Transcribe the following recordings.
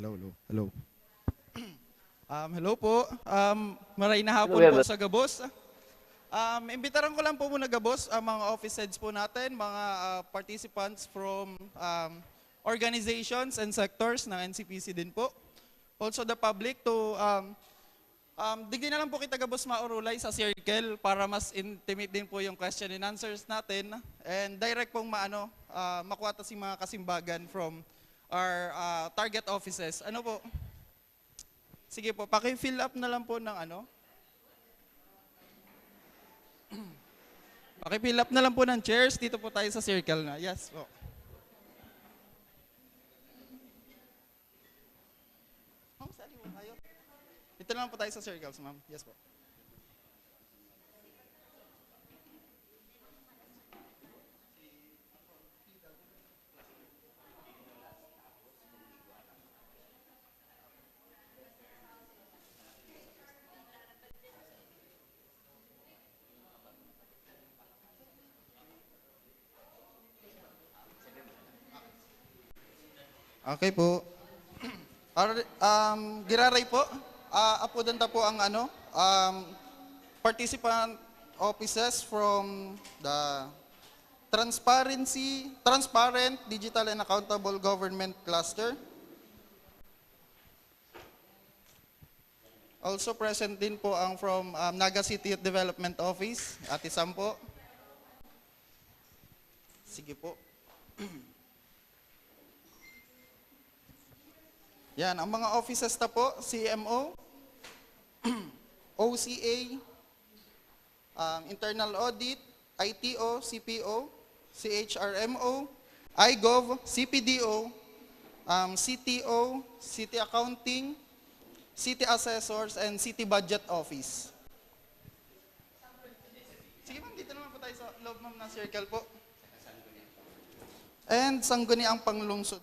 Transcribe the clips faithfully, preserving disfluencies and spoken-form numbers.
Hello, hello. Hello. Um, hello po. Um, maray na Hello, hapon po Gilbert. Sa gabos. Um, imbitaran ko lang po muna gabos ang mga office heads po natin, mga ah, participants from um, organizations and sectors ng N C P C din po. Also the public to um, um, digdi na lang po kita gabos maurulay sa circle para mas intimate din po yung question and answers natin and direct pong maano ah, makuha ta si mga kasimbagan from our ah, target offices. Ano po? Sige po, paki-fill up na lang po ng ano. Paki-fill up na lang po ng chairs. Dito po tayo sa circle na. Yes po. Ma'am, sali po tayo. Dito na lang po tayo sa circles, ma'am. Yes po. Okay po. Ar- um, giraray po, ah, apodan ta po ang ano, um, participant offices from the Transparency, Transparent, Digital and Accountable Government Cluster. Also present din po ang from um, Naga City Youth Development Office, Ate Sam po. Sige po. Yan, ang mga offices ta po, C M O, O C A, um, Internal Audit, I T O, C P O, C H R M O, iGov, C P D O, um, C T O, City Accounting, City Assessors, and City Budget Office. Sige ma'am, dito naman po tayo sa loob ma'am ng circle po. And Sangguniang Panglungsod.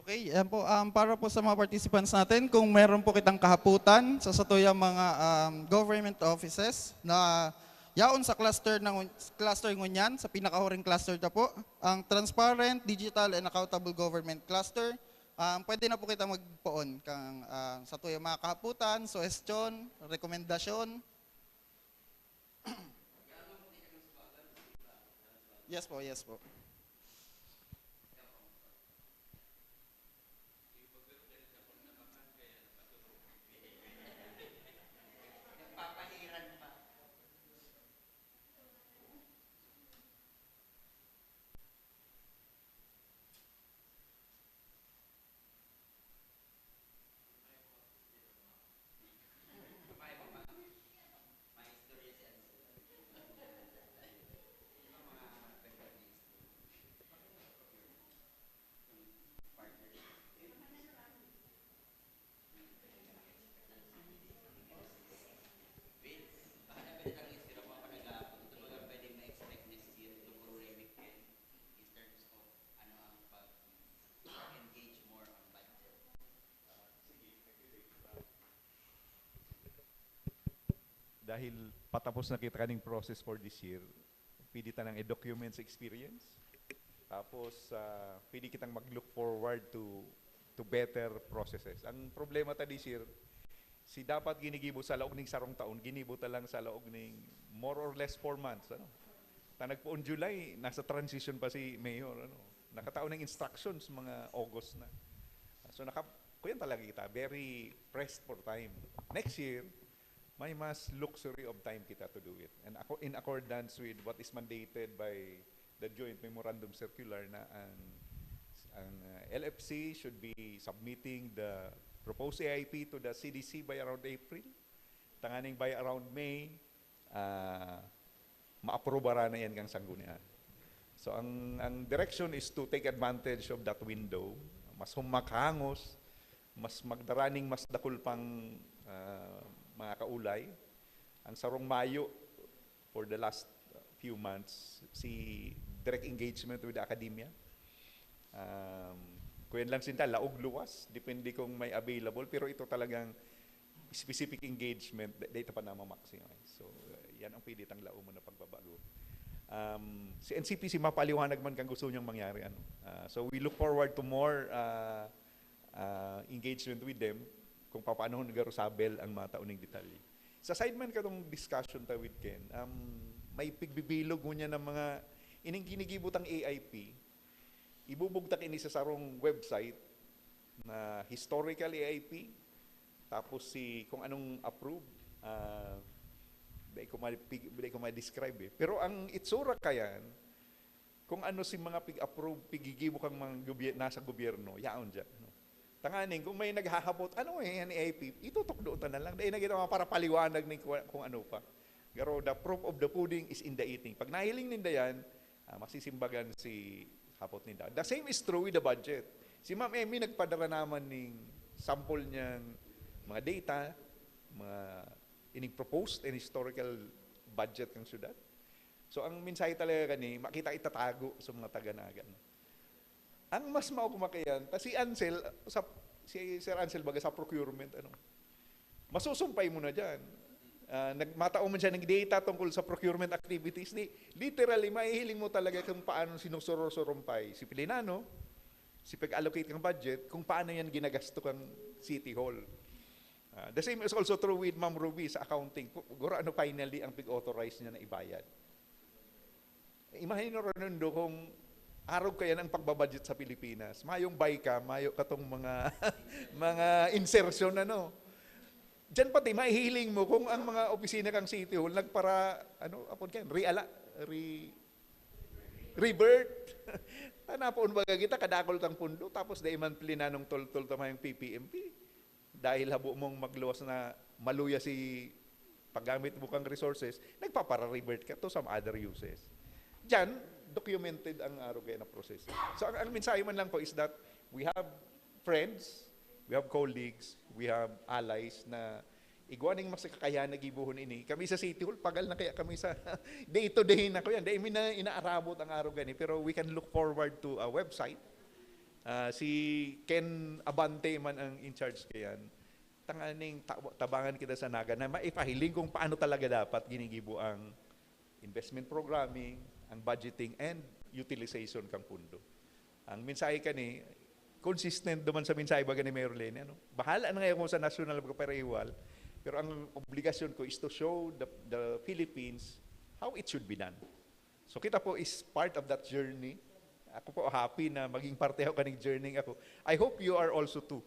Okay, yan po. Um, para po sa mga participants natin, kung meron po kitang kahaputan sa satuyang mga um, government offices na yaon sa cluster ng cluster ngunyan, sa pinakahuring cluster ta po, ang Transparent, Digital and Accountable Government Cluster, um, pwede na po kita magpoon kang uh, satuyang mga kahaputan, suhestyon, rekomendasyon. Yes po, yes po. Dahil patapos na kita kaning process for this year, pwede tanang i-document sa experience. Tapos, uh, pwede kitang mag-look forward to to better processes. Ang problema ta this year, si dapat ginigibo sa laog ning sarong taon, ginibo ta lang sa laog ning more or less four months. Ano? Ta nagpoon July, nasa transition pa si Mayor. Ano? Nakatao ng instructions mga August na. So, naka, kuyan talaga kita, very pressed for time. Next year, may mas luxury of time kita to do it. And ako, in accordance with what is mandated by the joint memorandum circular na ang ang uh, L F C should be submitting the proposed A I P to the C D C by around April. Tanganing by around May, uh, maaprobara na yan kang sanggunian. So ang ang direction is to take advantage of that window, mas humakhangos, mas magdaraning mas dakul pang uh, mga kaulay. Ang sarong mayo for the last few months, si direct engagement with the academia. Um, kuyan lang sinda, laog luwas, depende kung may available, pero ito talagang specific engagement, da-, data pa na ma-maximize. So, uh, yan ang pwede tang laomon na pagbabago. Um, si N C P C, mapaliwanag man kang gusto niyang mangyari. Ano? Uh, so, we look forward to more uh, uh, engagement with them kung paano nagaro-sabel ang mga tao ning detalye. Sa side man katong discussion ta with Ken, um, may pigbibilog ngunyan ng mga ining ginigibo tang A I P, ibubugtak ini sa sarong website na historical A I P, tapos si kung anong approved, ah, di ko ma-, pig-, di ko ma-describe eh. Pero ang itsura kayan, kung ano si mga pig-approve, pigigibo kang mga gobye-, nasa gobyerno, yaon dyan. No? Tanganing, kung may naghahapot, ano eh, yan A I P, itutok doon ta na lang. Dahil na ginawa para paliwanag ni kung, kung ano pa. Pero the proof of the pudding is in the eating. Pag nahiling ninda yan, ah, masisimbagan si hapot ninda. The same is true with the budget. Si Ma'am Emmy nagpadara naman ning sample niyang mga data, mga ining proposed and historical budget ng syudad. So, ang mensahe talaga kani, makita itatago sa mga taga-Naga, no? Ang mas maugma kaiyan, ta si Ansel, sa, si Sir Ansel baga sa procurement, ano, masusumpay mo na dyan. Ah, nag-, matao man siya ng data tungkol sa procurement activities. Di, literally, mahihiling mo talaga kung paano sinusuror-surumpay si Pilinano, si pag-allocate ng budget, kung paano yan ginagasto kang City Hall. Ah, the same is also true with Ma'am Ruby sa accounting. Gu-, guro ano finally ang pig-authorize niya na ibayad. Imagine nyo, Raimundo, kung arog kaya ng pagbabudget sa Pilipinas. Mayong bay ka, mayo katong mga, mga insertion, ano. Diyan pati, mahihiling mo kung ang mga opisina kang City Hall nagpara, ano, apod kayan, reala, re-, revert. Tanapoon baga kita, kadakol tang pundo, tapos dai man plinanong toltol ta mayong P P M P. Dahil habo mong magluwas na maluya si paggamit mo kang resources, nagpapara-revert ka to some other uses. Diyan, documented ang arog kaya na proseso. So, ang, ang mensahe man lang po is that we have friends, we have colleagues, we have allies na igwa ning mas kakayahan na gibohon ini. Kami sa City Hall, pagal na kaya kami sa day-to-day na ko yan. Dahil mi na inaarabot ang arog gani, pero we can look forward to a website. Ah, si Ken Abante man ang in charge kayan. Tanganing ta-, tabangan kita sa Naga na maipahiling kung paano talaga dapat ginigibo ang investment programming, ang budgeting, and utilization kang pundo. Ang mensahe kani, consistent duman sa mensahe baga ni Mayor Leni, ano? Bahala na ngayon kung sa national magpapariwal, pero ang obligasyon ko is to show the, the Philippines how it should be done. So kita po is part of that journey. Ako po happy na maging parte ako kaning journey ako. I hope you are also too.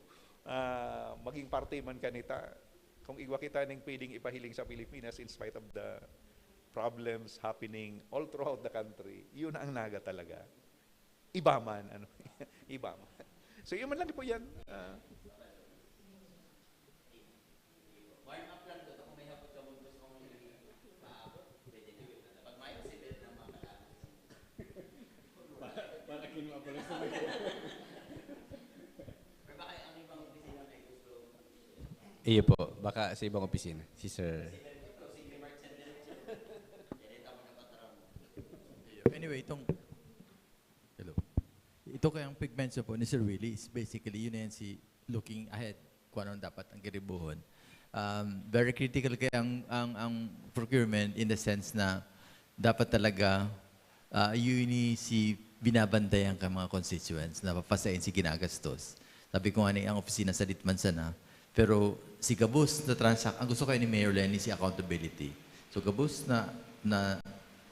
Ah, maging parte man kanita. Kung igwa kita ning pwedeng ipahiling sa Pilipinas in spite of the problems happening all throughout the country, yun ang Naga talaga. Iba man, ano, iba man. So, yun man lang po yan. Ah. Warm up lang doon. Kung may hapot ka mong gusto kong i-, maabot, pwede na. Pag may si Ben na mga kalaban. Para, para kinuha pala sa mga. Pero baka ang ibang opisina may gusto. Iyo po, baka sa ibang opisina. Si Sir. Anyway, itong, hello. Ito kayang pigmension po ni Sir Willie is basically, yun na yan si looking ahead kung anong dapat ang giribuhon. Um, very critical kaya ang, ang, ang procurement in the sense na dapat talaga, ah, yun ni si binabantayan ka mga constituents, napapasain si ginagastos. Sabi ko nga ni, ang opisina sa Ditman sana, pero si gabos na transact-, ang gusto kayo ni Mayor Leni si accountability. So gabos na, na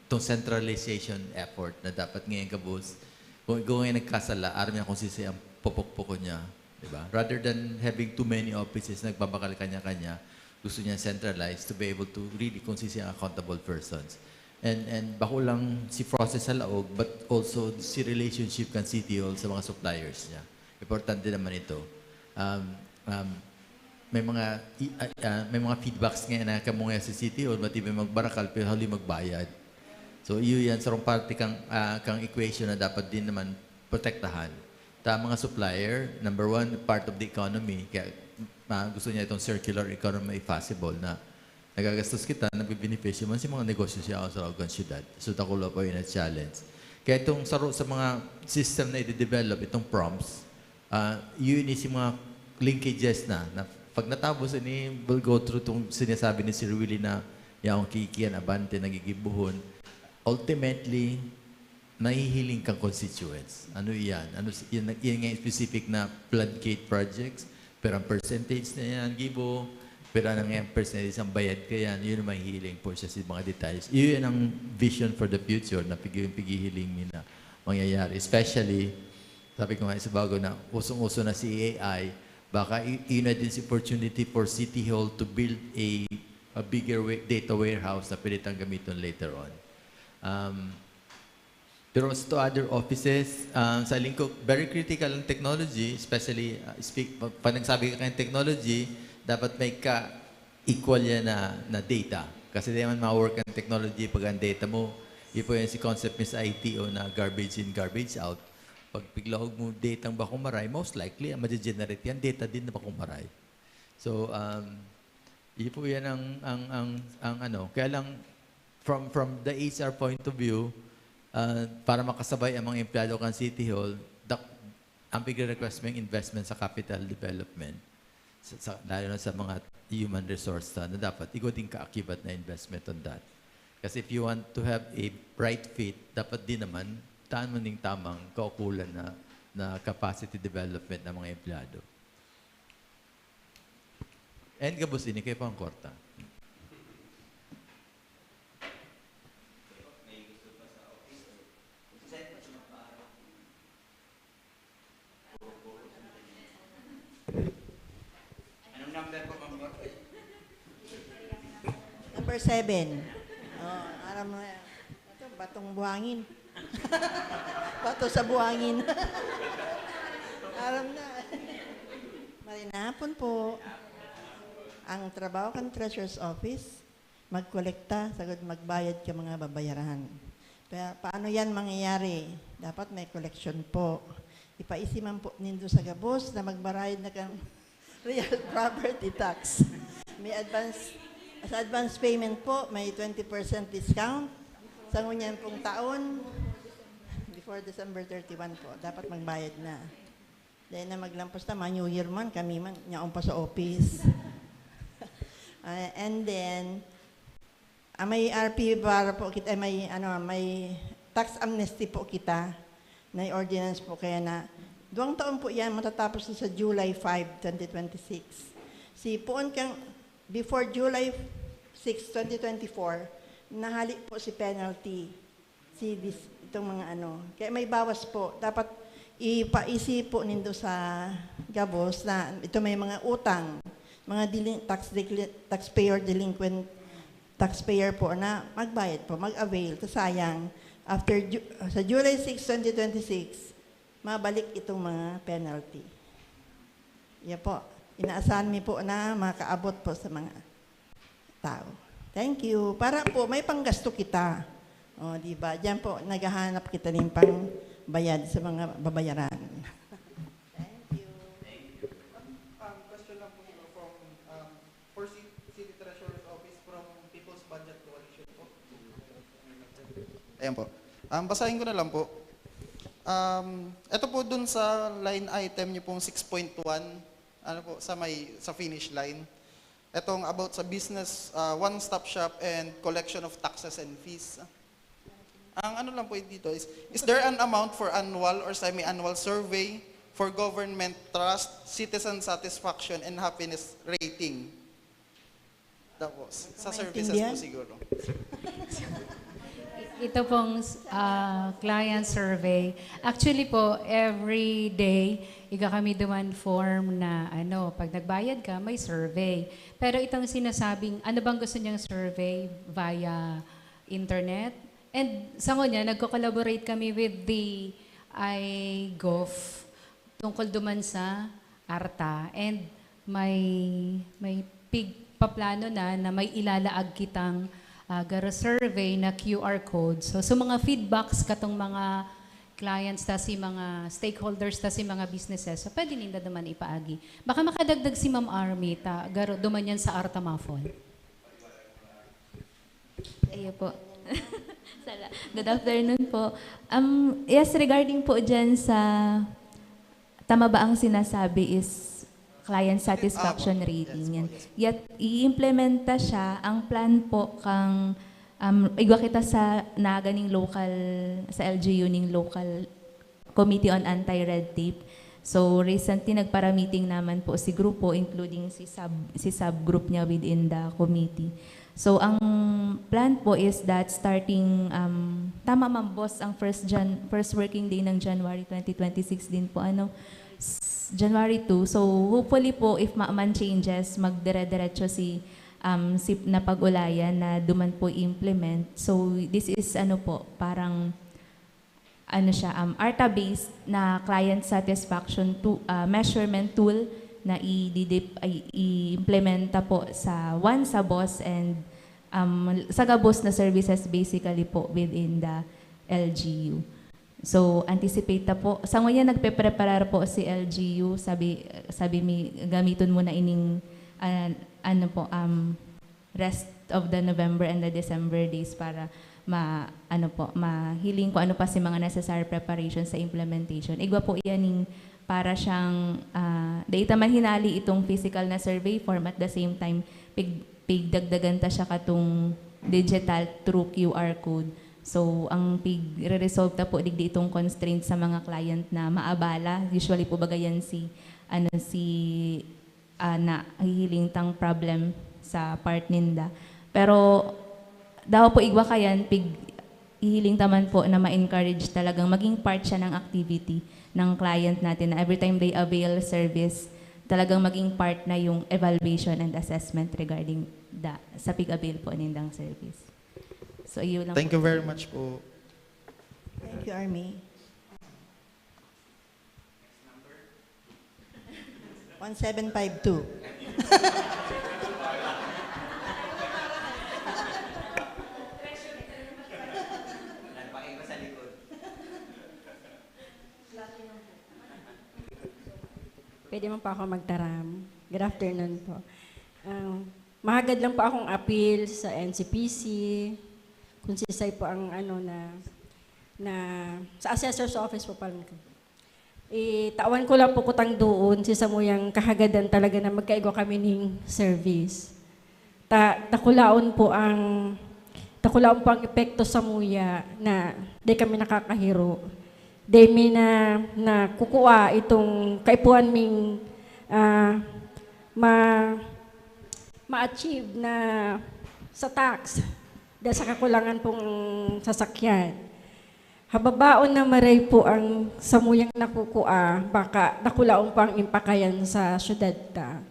tong centralization effort na dapat ngayon gabos, kung ikaw ngayon nagkasala, aram niya kung sisi ang popokpokon niya, di ba? Rather than having too many offices, nagbabakal kanya-kanya, gusto niya centralized to be able to really kung sisi ang accountable persons. And, and bako lang si process sa laog, but also si relationship kan City Hall sa mga suppliers niya. Importante naman ito. Um, um, may mga i-, ah, ah, may mga feedbacks nga na kamo nga sa City Hall, ba't di may magbarakal, pero huli magbayad. So, iyo yan, sarong parte kang, ah, kang equation na dapat din naman protektahan. Ta mga supplier, number one, part of the economy. Kaya, ah, gusto niya itong circular economy if possible na nagagastos kita, nagbibenepisyo man si mga negosyo siya sa loob ng syudad. So, dakula po yun na challenge. Kaya itong saro sa mga system na i-develop, itong prompts, ah, yun is yung mga linkages na, na pag natapos, ini will go through itong sinasabi ni Sir Willie na yung kikian, abante, nagigibuhon. Ultimately, nahihiling kang constituents. Ano yan? Ano s- yan, yan nga yung specific na floodgate projects? Pero ang percentage na yan, gibo, pero ang nga percentage ang bayad ka yan, yun ang mahihiling po siya sa mga detalles. Yun ang vision for the future na pig- pighihiling mi na mangyayari. Especially, sabi ko nga sa bago na usong-uso na si A I, baka y- yun na din si opportunity for City Hall to build a, a bigger wa- data warehouse na pwede tang gamiton later on. Um, pero sa to other offices, ah, sa lingkod, very critical ang technology, especially, ah, speak, pag, pag nagsabi ka ng technology, dapat may ka-equal yan na, na data. Kasi di naman ma-work ang technology pag ang data mo, yun po yung si concept ni sa I T O na garbage in, garbage out. Pag piglahog mo data ng bakong maray, most likely, ang maje-generate yan, data din na bakong maray. So, um, yun po yan ang, ang, ang, ang ano. Kaya lang, from, from the H R point of view, ah, para makasabay ang mga empleyado kan City Hall, dak-, ang pigre-request mo yung investment sa capital development, sa, sa, lalo na sa mga human resource na, na dapat igwa din kaakibat na investment on that. Kasi if you want to have a right fit, dapat din naman, taan mo ning tamang kaukulan na, na capacity development ng mga empleyado. And gabos ini, kaya pa ang kwarta. Anong number po, Ma'am Borboy? Number seven. Oh, aram mo na yan. Ito, batong buhangin. Bato sa buhangin. Aram na. Marinapon po. Ang trabaho kan Treasurer's Office, magkolekta, sagud magbayad ka mga babayaran. Kaya paano yan mangyayari? Dapat may collection po. Ipaisi man po nindo sa gabos na magbarayad na kan real property tax. May advance, sa advance payment po, may twenty percent discount. Sa ngunyan pong taon, before December thirty-one po, dapat magbayad na. Dahil na maglampos na, ma-New Year man, kami man, nyaon pa sa office. Ah, and then, ah, may R P para po kita, may, ano, may tax amnesty po kita, na ordinance po kaya na, duwang taon po yan, matatapos na sa July five, twenty twenty-six. Si poon kang, before July six, twenty twenty-four, nahali po si penalty. Si dis-, itong mga ano. Kaya may bawas po. Dapat ipaisi po nindo sa gabos na ito may mga utang, mga delin-, tax decli-, taxpayer delinquent, taxpayer po na magbayad po, mag-avail. Ta sayang, after Ju-, sa July six, twenty twenty-six, mabalik itong mga penalty. Yan po. Inaasahan mi po na makaabot po sa mga tao. Thank you. Para po, may panggasto kita. O, di ba? Diyan po, naghahanap kita ng pangbayad sa mga babayaran. Thank you. Um, question lang po siguro from, um, for Ci- City Treasurer's Office from People's Budget Coalition po. Ayan po. Um, basahin ko na lang po. Um, ito po dun sa line item niyo pong six point one, ano po, sa may, sa finish line. Itong about sa business, uh, one-stop shop and collection of taxes and fees. Ang ano lang po dito is, is there an amount for annual or semi-annual survey for government trust, citizen satisfaction, and happiness rating? Tapos, sa services po Maintindihan? Siguro. Ito pong ah, client survey. Actually po, every day, iga kami duman form na ano, pag nagbayad ka, may survey. Pero itong sinasabing, ano bang gusto niyang survey via internet? And sa ngunyan, nagko-collaborate kami with the iGov tungkol duman sa ARTA. And may, may pig paplano na na may ilalaag kitang ah, garo survey na Q R code. So, so mga feedbacks katong mga clients ta si mga stakeholders ta si mga businesses. So, pwede ninda naman ipaagi. Baka makadagdag si Ma'am Army ta garo duman yan sa ARTA Mafol. Iyo po. Good afternoon po. Um, yes, regarding po dyan sa, tama ba ang sinasabi is client satisfaction rating? Yan. Yet, i-implementa siya, ang plan po kang, um, igwa kita sa naganing local, sa L G U ning local Committee on Anti-Red Tape. So, recently, nagpara-meeting naman po si grupo, including si sub-, si subgroup niya within the committee. So, ang plan po is that starting, um, tama, ma'am, boss, ang first Jan-, first working day ng January twenty twenty-six din po, ano, s-, January two. So, hopefully po, if ma-, man changes, magdire-diretso si, um, si na pag-ulayan na duman po i-implement. So, this is, ano po, parang ano siya, um, ARTA-based na client satisfaction to, ah, measurement tool na i-, didip-, ay, i-implementa po sa one sa boss and, um, sa gabos na services basically po within the L G U. So, anticipate ta po. Sa ngayon, nagpe-preparar po si L G U. Sabi, sabi mi, gamiton mo na ining, ah, ano po, um, rest of the November and the December days para ma-, ano po, mahiling kung ano pa si mga necessary preparation sa implementation. Igwa po iyan ning para siyang, ah, dai ta man hinali itong physical na survey form, at the same time, pig-, pigdagdagan ta siya katong digital through Q R code. So, ang pigre-resolve ta po digdi itong constraint sa mga client na maabala. Usually po baga yan si, ano, si ah, nahihiling tang problem sa part ninda. Pero daw po igwa kayan, pig-, hihiling ta man po na ma-encourage talagang maging part siya ng activity ng client natin na every time they avail service, talagang maging part na yung evaluation and assessment regarding da, sa pig-avail po nindang service. So, iyo lang Thank po. you very much po. Thank you, Army. One seven five two. Pwede man po ako magtaram. Good afternoon po. Ah, mahagad lang po akong appeal sa N C P C, kung sisay po ang ano na, na sa assessor's office po pala. Itawan ko lang po kutang doon si samuyang kahagadan talaga na magkaigwa kami ning service. Ta-, takulaon po ang, takulaon po ang epekto samuya na di kami nakakahiro. Di mi na, nakukua itong kaipuhan ming, ah, ma-, ma-achieve na sa tax dahil sa kakulangan pong sasakyan. Hababaon na maray po ang samuyang nakukua, baka dakulaon pa ang impakayan sa syudad ta.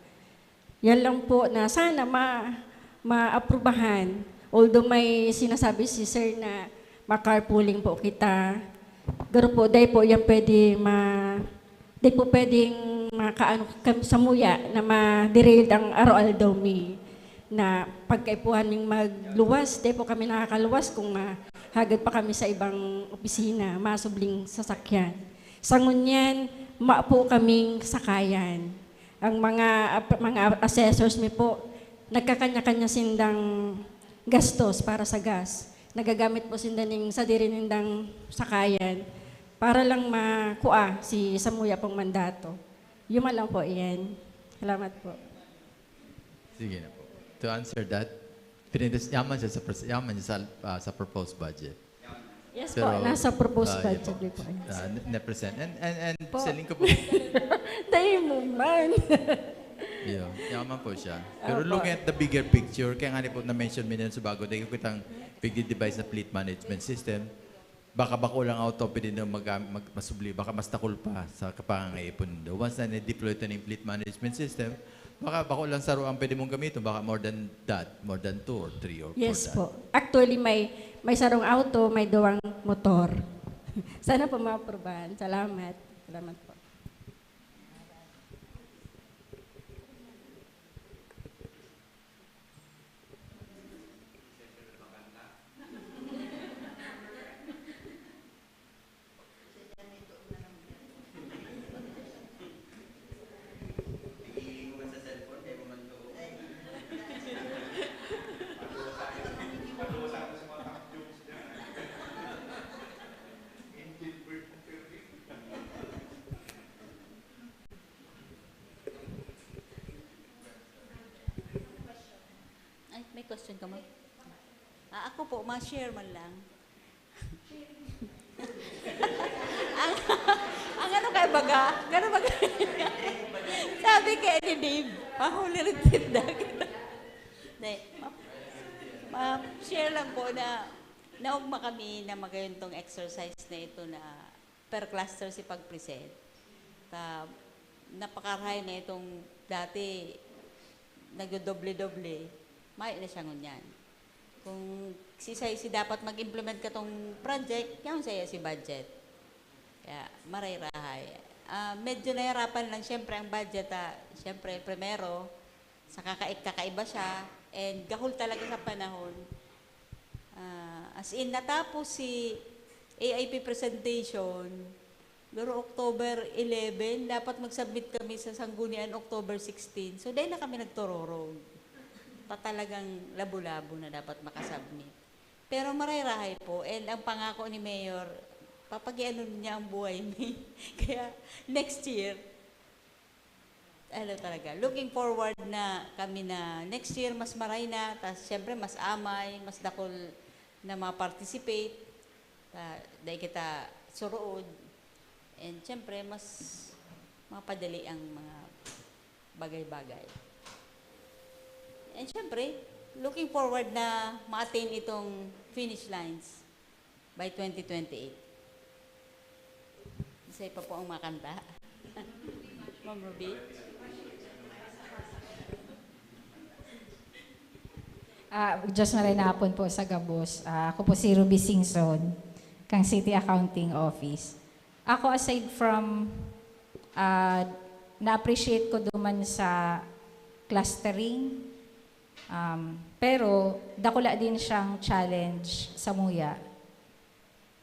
Yan lang po na sana ma-, maaprubahan. Although may sinasabi si sir na ma-carpooling po kita. Pero po, dahil po yan pwede ma-, di po pwedeng makaano kam-, samuya na ma-derail ang araw-aldaw mi na pagkaipuhan ming magluwas, di po kami nakakaluwas kung mahagad pa kami sa ibang opisina, masubling sasakyan. Sa ngunyan, ma po kaming sakayan. Ang mga ap-, mga assessors mi po, nagkakanya-kanya sindang gastos para sa gas. Nagagamit po sinda ning sadiri nindang sakayan para lang makua si samuya pong mandato. Yun man lang po, iyan. Salamat po. Sige na po. To answer that, pinitas yaman siya sa pres-, yaman siya sa, ah, sa proposed budget. Yes po, Pero, nasa proposed ah, yun budget po. din po. Yes. Ah, n-, na-present. And, and, and Po. sa lingkod po, Dahil mo man. yun, yaman po siya. Pero Opo. looking at the bigger picture, kaya nga ni po na-mention mi sa bago, dahil kitang pigdi-devise na fleet management system, baka bako lang auto pwede na mag-, mag-, masubli, baka mas takol pa sa kapangaipon do. Once na na-deploy ito ng fleet management system, baka bako lang saro ang pwede mong gamitin, baka more than that, more than two or three or Yes four po. that. Actually, may, may sarong auto, may duwang motor. Sana po maaprubahan. Salamat. Salamat po. Question ka, ma'am? Ah, ako po, ma-share man lang. ang, ang ano kay baga? Gano'n baga? Sabi kay ni Dave, pahuli rin tinda kita. Hindi, ma-, ma-share lang po na naugma kami na magayon tong exercise na ito na per cluster si pag-present. Ta, napakarahay na itong dati nagdodoble-doble, mayo na siya ngunyan. Kung si, si dapat mag-implement ka tong project, yaon saiya si budget. Kaya, maray-rahay. Ah, medyo nahirapan lang, siyempre, ang budget, ah, siyempre, primero, sa kaka-, kakaiba siya, and gahol talaga sa panahon. Ah, as in, natapos si A I P presentation, pero October eleven, dapat mag-submit kami sa Sanggunian October sixteen. So, dahil na kami nagtururog. Pa talagang labo-labo na dapat makasubmit. Pero maray-rahay po, and ang pangako ni Mayor, papagianon niya ang buhay mi. Kaya next year, ano talaga, looking forward na kami na next year mas maray na, tas siyempre mas amay, mas dakul na ma-participate, ta, dai kita surood, and siyempre mas mapadali ang mga bagay-bagay. And siyempre, looking forward na ma-attain itong finish lines by twenty twenty-eight. Isa pa po ang makanta. Ma'am Ruby? Ah, Diyos maray na hapon po sa gabos. Ah, ako po si Ruby Singson, kang City Accounting Office. Ako, aside from, ah, na-appreciate ko duman sa clustering, um, pero dakula din siyang challenge sa muya.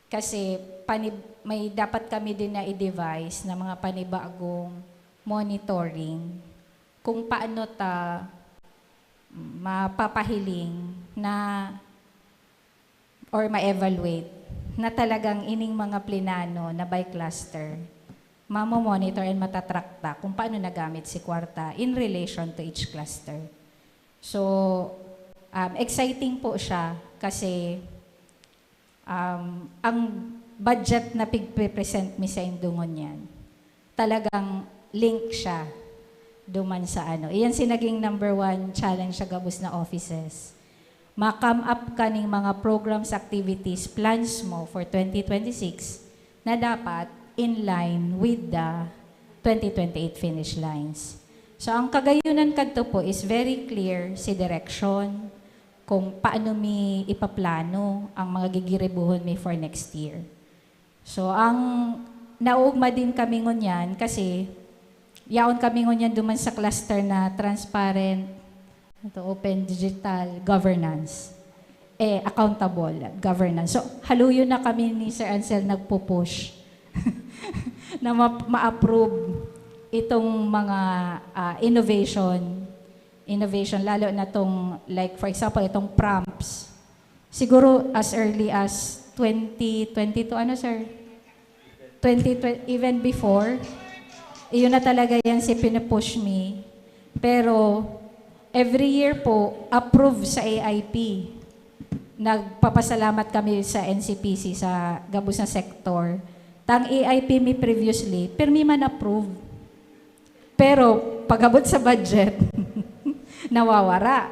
Kasi panib-, may dapat kami din na i-devise na mga panibagong monitoring kung paano ta mapapahiling na or ma-evaluate na talagang ining mga plinano na by cluster, mamo-monitor and matatrack ta kung paano nagamit si kwarta in relation to each cluster. So, um, exciting po siya kasi, um, ang budget na pigpe-present mi saindo ngunyan, talagang link siya duman sa ano. Iyan si naging number one challenge sa gabos na offices. Ma-come up ka ning mga programs, activities, plans mo for twenty twenty-six na dapat in line with the twenty twenty-eight finish lines. So, ang kagayunan kadto po is very clear si direksyon kung paano mi ipaplano ang mga gigiribuhon mi for next year. So, ang naugma din kami ngunyan kasi yaon kami ngunyan duman sa cluster na transparent, ito, open digital governance, eh, accountable governance. So, haluyon na kami ni Sir Ansel nagpo-push na ma- ma-approve itong mga, ah, innovation, innovation, lalo na tong, like, for example, itong prompts. Siguro as early as twenty twenty-two, ano, sir? Twenty, even before, iyon na talaga yan si pinupush me. Pero every year po, approve sa A I P. Nagpapasalamat kami sa N C P C, sa gabos na sektor. Tang A I P mi previously, pirmi man approve. Pero pag-abot sa budget, nawawara.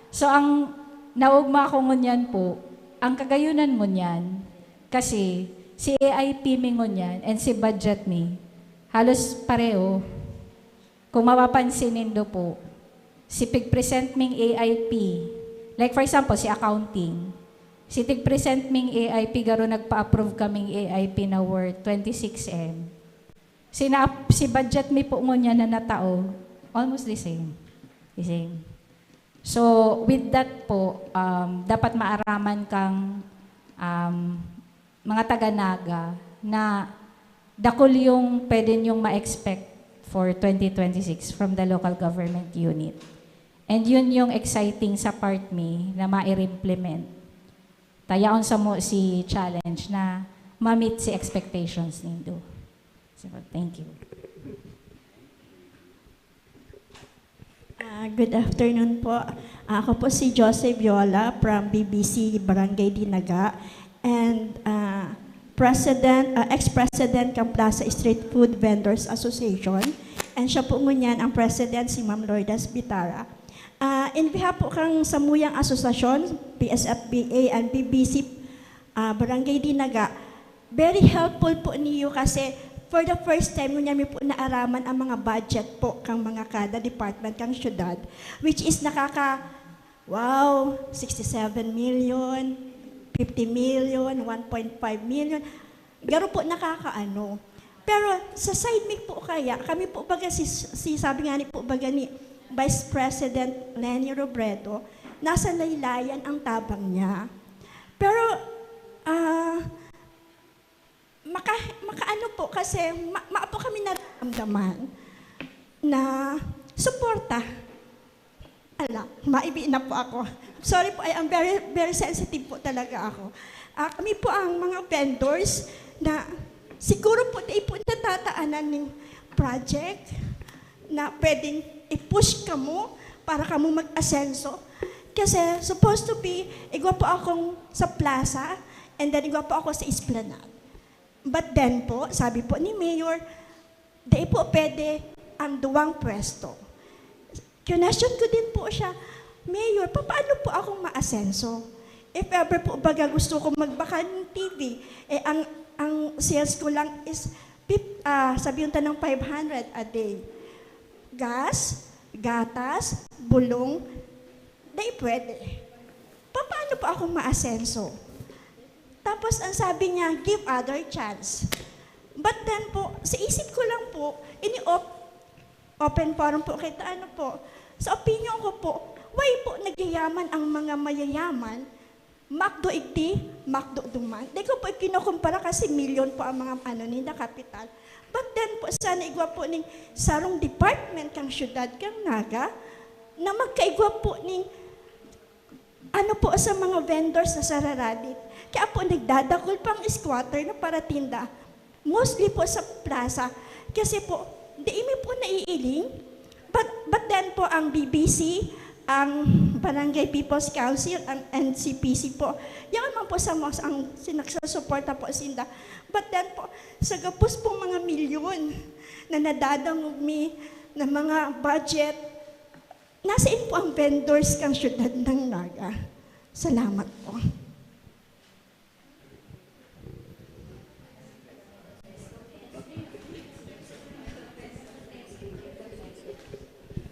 So, ang naugma ko ngunyan po, ang kagayunan ngunyan, kasi si A I P mi ngunyan and si budget mi, halos pareho. Kung mapapansin nindo po, si pig-present ming A I P, like for example, si accounting, si tig-present ming A I P, garo nagpa-approve kaming A I P na worth twenty-six M. Si, na, si budget mi po ngunyan na natao, almost the same. The same. So, with that po, um, dapat maaraman kang, um, mga taga-Naga na dakul yung pwede nyong ma-expect for twenty twenty-six from the local government unit. And yun yung exciting sa part mi na ma-implement. Ta yaon samo si challenge na ma-meet si expectations nindo. So, thank you. Ah, good afternoon po. Ako po si Jose Viola from B B C Barangay Dinaga and, ah, President, ah, ex-president ng Plaza Street Food Vendors Association. And siya po ngunyan ang president, si Ma'am Lourdes Bitara. Ah, in behalf po kang samuyang asosasyon, P S F B A and B B C, ah, Barangay Dinaga, very helpful po niyo kasi for the first time, ngunyan mi po naaraman ang mga budget po kang mga kada department kang syudad, which is nakaka-, wow, sixty-seven million, fifty million, one point five million. Garo po nakakaano. Pero sa side mi po kaya, kami po baga si, si sabi nga ni po baga ni Vice President Leni Robredo, nasa laylayan ang tabang niya. Pero, ah, maka-, makaano po kasi ma-, ma-, po kami nararamdaman na suporta. Ala, maibi na po ako. Sorry po, I am very, very sensitive po talaga ako. Ah, kami po ang mga vendors na siguro po di po natataanan ng project na pwedeng i-push kamo para kamo mag-asenso. Kasi supposed to be, igwa po akong sa plaza, and then igwa po ako sa esplanade. But then po, sabi po ni Mayor, "Dai po pwede ang duwang pwesto." Kinwestiyon ko din po siya, "Mayor, papaano po akong maasenso? If ever po baga gusto ko magbakal ng T V, eh, ang, ang sales ko lang is fif-, ah, sabihin ta ng five hundred a day. Gas, gatas, bulong, dai pwede. Papaano po akong maasenso?" Tapos ang sabi niya, "Give other chance." But then po, sa isip ko lang po, ini-op-, open forum po kita, ano po, sa opinion ko po, why po nagyayaman ang mga mayayaman? McDo igdi, McDo duman. Di ko po kinukumpara kasi milyon po ang mga ano ninda, kapital. But then po, sana igwa po ning sarong department kang syudad, kang Naga, na magkaigwa po ning ano po sa mga vendors na sararadit. Kaya po nagdadakul pang squatter na paratinda. Mostly po sa plaza. Kasi po, di mi po naiiling. But, but then po ang B B C, ang Barangay People's Council, ang N C P C po. Yan man po sa mga, ang sinagsusuporta po sinda. But then po, sa gapos pong mga milyon na nadadangog mi na mga budget, nasaan po ang vendors kang syudad ng Naga? Salamat po.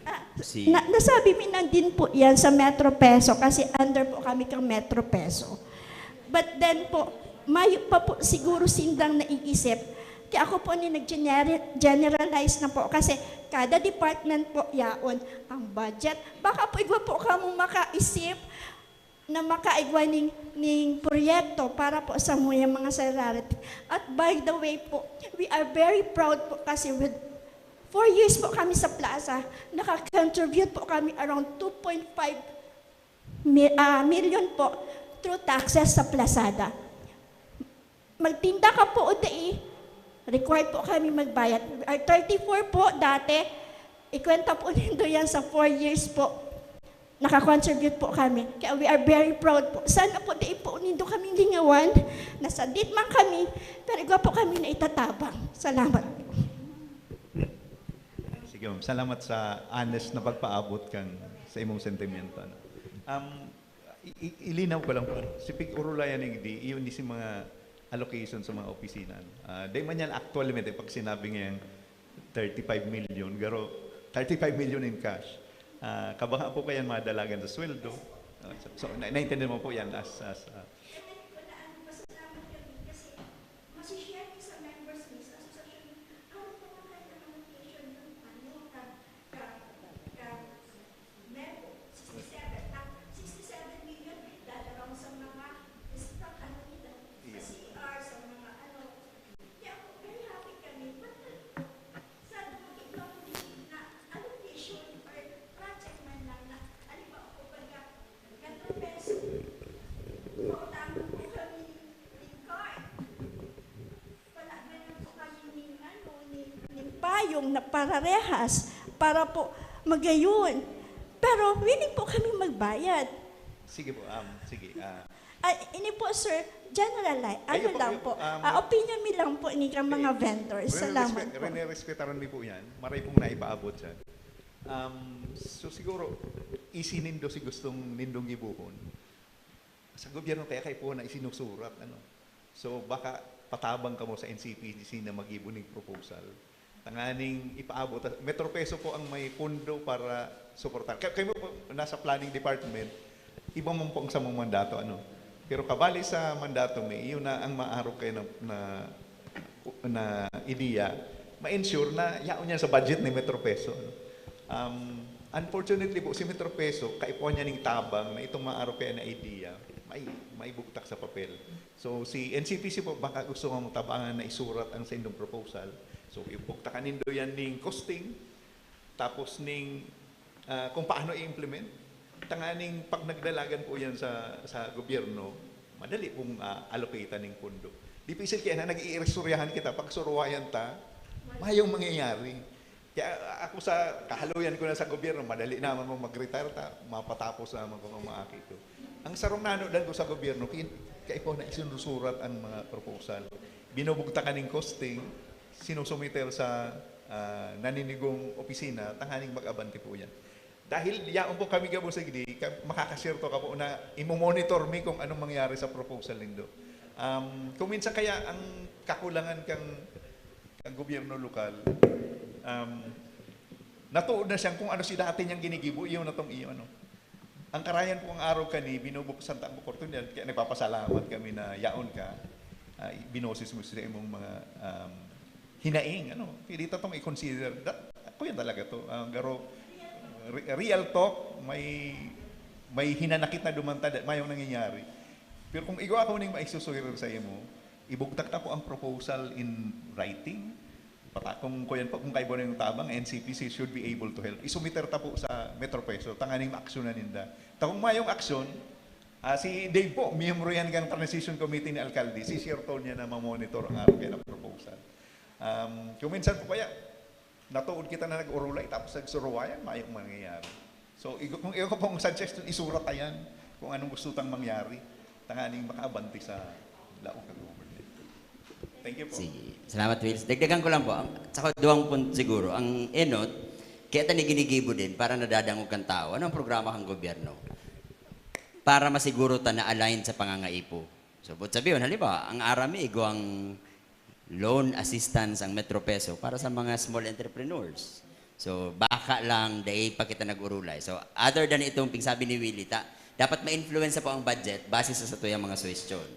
Ah, Si na, nasabi mi nandin po yan sa Metro Peso kasi under po kami kang Metro Peso. But then po, mayo pa po siguro sindang naiisip. Kaya ako po ni nag-generalize na po kasi kada department po yaon ang budget. Baka po igwa po kamo makaisip na makaigwa ning, ning proyekto para po sa muyang mga sararati. At by the way po, we are very proud po kasi with four years po kami sa plaza, nakakontribute po kami around two point five mi-, ah, million po through taxes sa plazada. Magtinda ka po o dai, required po kami magbayad. We are thirty-four po dati, ikwenta po nindo yan sa four years po. Nakakontribute po kami. Kaya we are very proud po. Sana po dai po nindo kami lingawan na sadit man kami, pero igwa po kami na itatabang. Salamat po. Sige, ma'am. Salamat sa honest na pagpaabot kang sa imong sentimento. Ano? Um, i- i- ilinaw ko lang po. Si Pig Urulayan ng di, iyon ni si mga allocation sa mga opisina. Ano? Ah, di man yan actually, may pag sinabi ngayang thirty-five million, garo thirty-five million in cash. Ah, kabaha po kayan madalagan sa sweldo. Ah, so, so, na- naintindihan mo po yan as, as ah, Masishare ko sa members ni sa asosasyon, ano po ang kanyang allocation ng ano, ka, ka, ka, member, sixty-seven, ang sixty-seven million, dadalaw sa mga, sa ano nila, sa C R, sa mga ano. Kaya po, very happy kami. But, sana maging foundation na allocation or project man lang na, halimbawa, kumbaga, Katong peso, pautangon po kami ning card. Palagyan po kami ning, ano, ning, ning payong na pararehas para po magayon. Pero willing po kami magbayad. Sige po, um, sige. ah, Ah, ini po, sir, general li-, ano Ayun po, lang ayun po, po, um, ah, opinion mi lang po ni kang mga eh, vendors. rene-respe- Salamat po. Rene-respetaran mi po yan. Maray pong naipaabot yan. Um, so siguro, easy nindo si gustong nindong gibuhon. Sa gobyerno kaya kayo po na isinusurat, ano. So baka patabang kamo sa N C P C na magibo ning proposal. Tanganing ipaabot. Metro Peso po ang may pondo para suportar. Kaya kayo po, nasa planning department, iba man po ang samong mandato, ano. Pero kabali sa mandato mi, yun na ang maarog kayo na, na, na ideya, ma-ensure na yaon yan sa budget ni Metro Peso, ano. Um, unfortunately po, si Metro Peso, kaipuhan niya ning tabang na itong maarog kayo na ideya, may, may bugtak sa papel. So, si N C P C po, baka gusto nga mo tabangan na isurat ang sa indong proposal. So, ibugtakan nindo yan ning costing, tapos ning, ah, kung paano i-implement. Tanganing pag nagdalagan po yan sa, sa gobyerno, madali pong, ah, allocate ning pondo. Di pisil kaya na nag-iiristoryahan kita, pag suruwayan ta, mayong mangyayari. Kaya ako sa, kahaluyan ko na sa gobyerno, madali naman kung mag-retire ta, mapatapos naman kung ang mga aki ko. Ang sarong nanodan ko sa gobyerno, kin-, kaipo na isinusurat ang mga proposal. Binubugtakan ng costing, sinusumiter sa, ah, naninigong opisina, tanganing mag-abante po yan. Dahil yaon po kami gabos sa gidi, ka-, makakashare to ka po na imo-monitor mi kung anong mangyari sa proposal nindo. Um, kung minsan kaya ang kakulangan kang, kang gobyerno lokal, um, natuod na siyang kung ano si dati niyang ginigibo, iyo na tong iyo, ano. Ang karayan po ang araw kani, binubuksan ta ang oportunidad, kaya nagpapasalamat kami na yaon ka, ah, binoses mo sa imong mga, um, hinaing, ano. Pwede ta tong i-consider. That, ako yan talaga to. Ah, garo, re-, real talk, may, may hinanakit na duman ta, mayong nangyayari. Pero kung igwa ako ning maisusuhiran sa imo, ibugtak ta po ang proposal in writing. Pata-, kung kuyan po, kung kaibo na yung tabang, N C P C should be able to help. Isumiter ta po sa Metro Peso, tanganing maaksyonan ninda. Ta kung mayong aksyon, ah, si Dave po, miyembro yan kang transition committee ni Alcalde, si Sir Tol niya na mamonitor ang araw kaya ng proposal. Um, kung minsan po kaya, natuod kita na nag-urulay, tapos nagsuruwayan, mayong mangyayari. So, igo-, kung iyo ko pong suggestion, isurat ta yan kung anong gusto tang mangyari, tanganing makaabante sa laog na government. Thank you po. Sige. Salamat, Wills. Dagdagan ko lang po. Ang, sa duwang punto siguro, ang enot, kaya ta ni ginigibo din para nadadangog kan tao. Ano ang programa kang gobyerno? Para masiguro ta na align sa pangangaipo. So, but sabi yun, halimbawa, ang arami, igwang loan assistance ang Metro Peso para sa mga small entrepreneurs. So, baka lang, dai pa kita nag-urulay. So, other than itong pigsabi ni Willie, ta, dapat ma-influence po ang budget base sa satuyang mga suwestyon.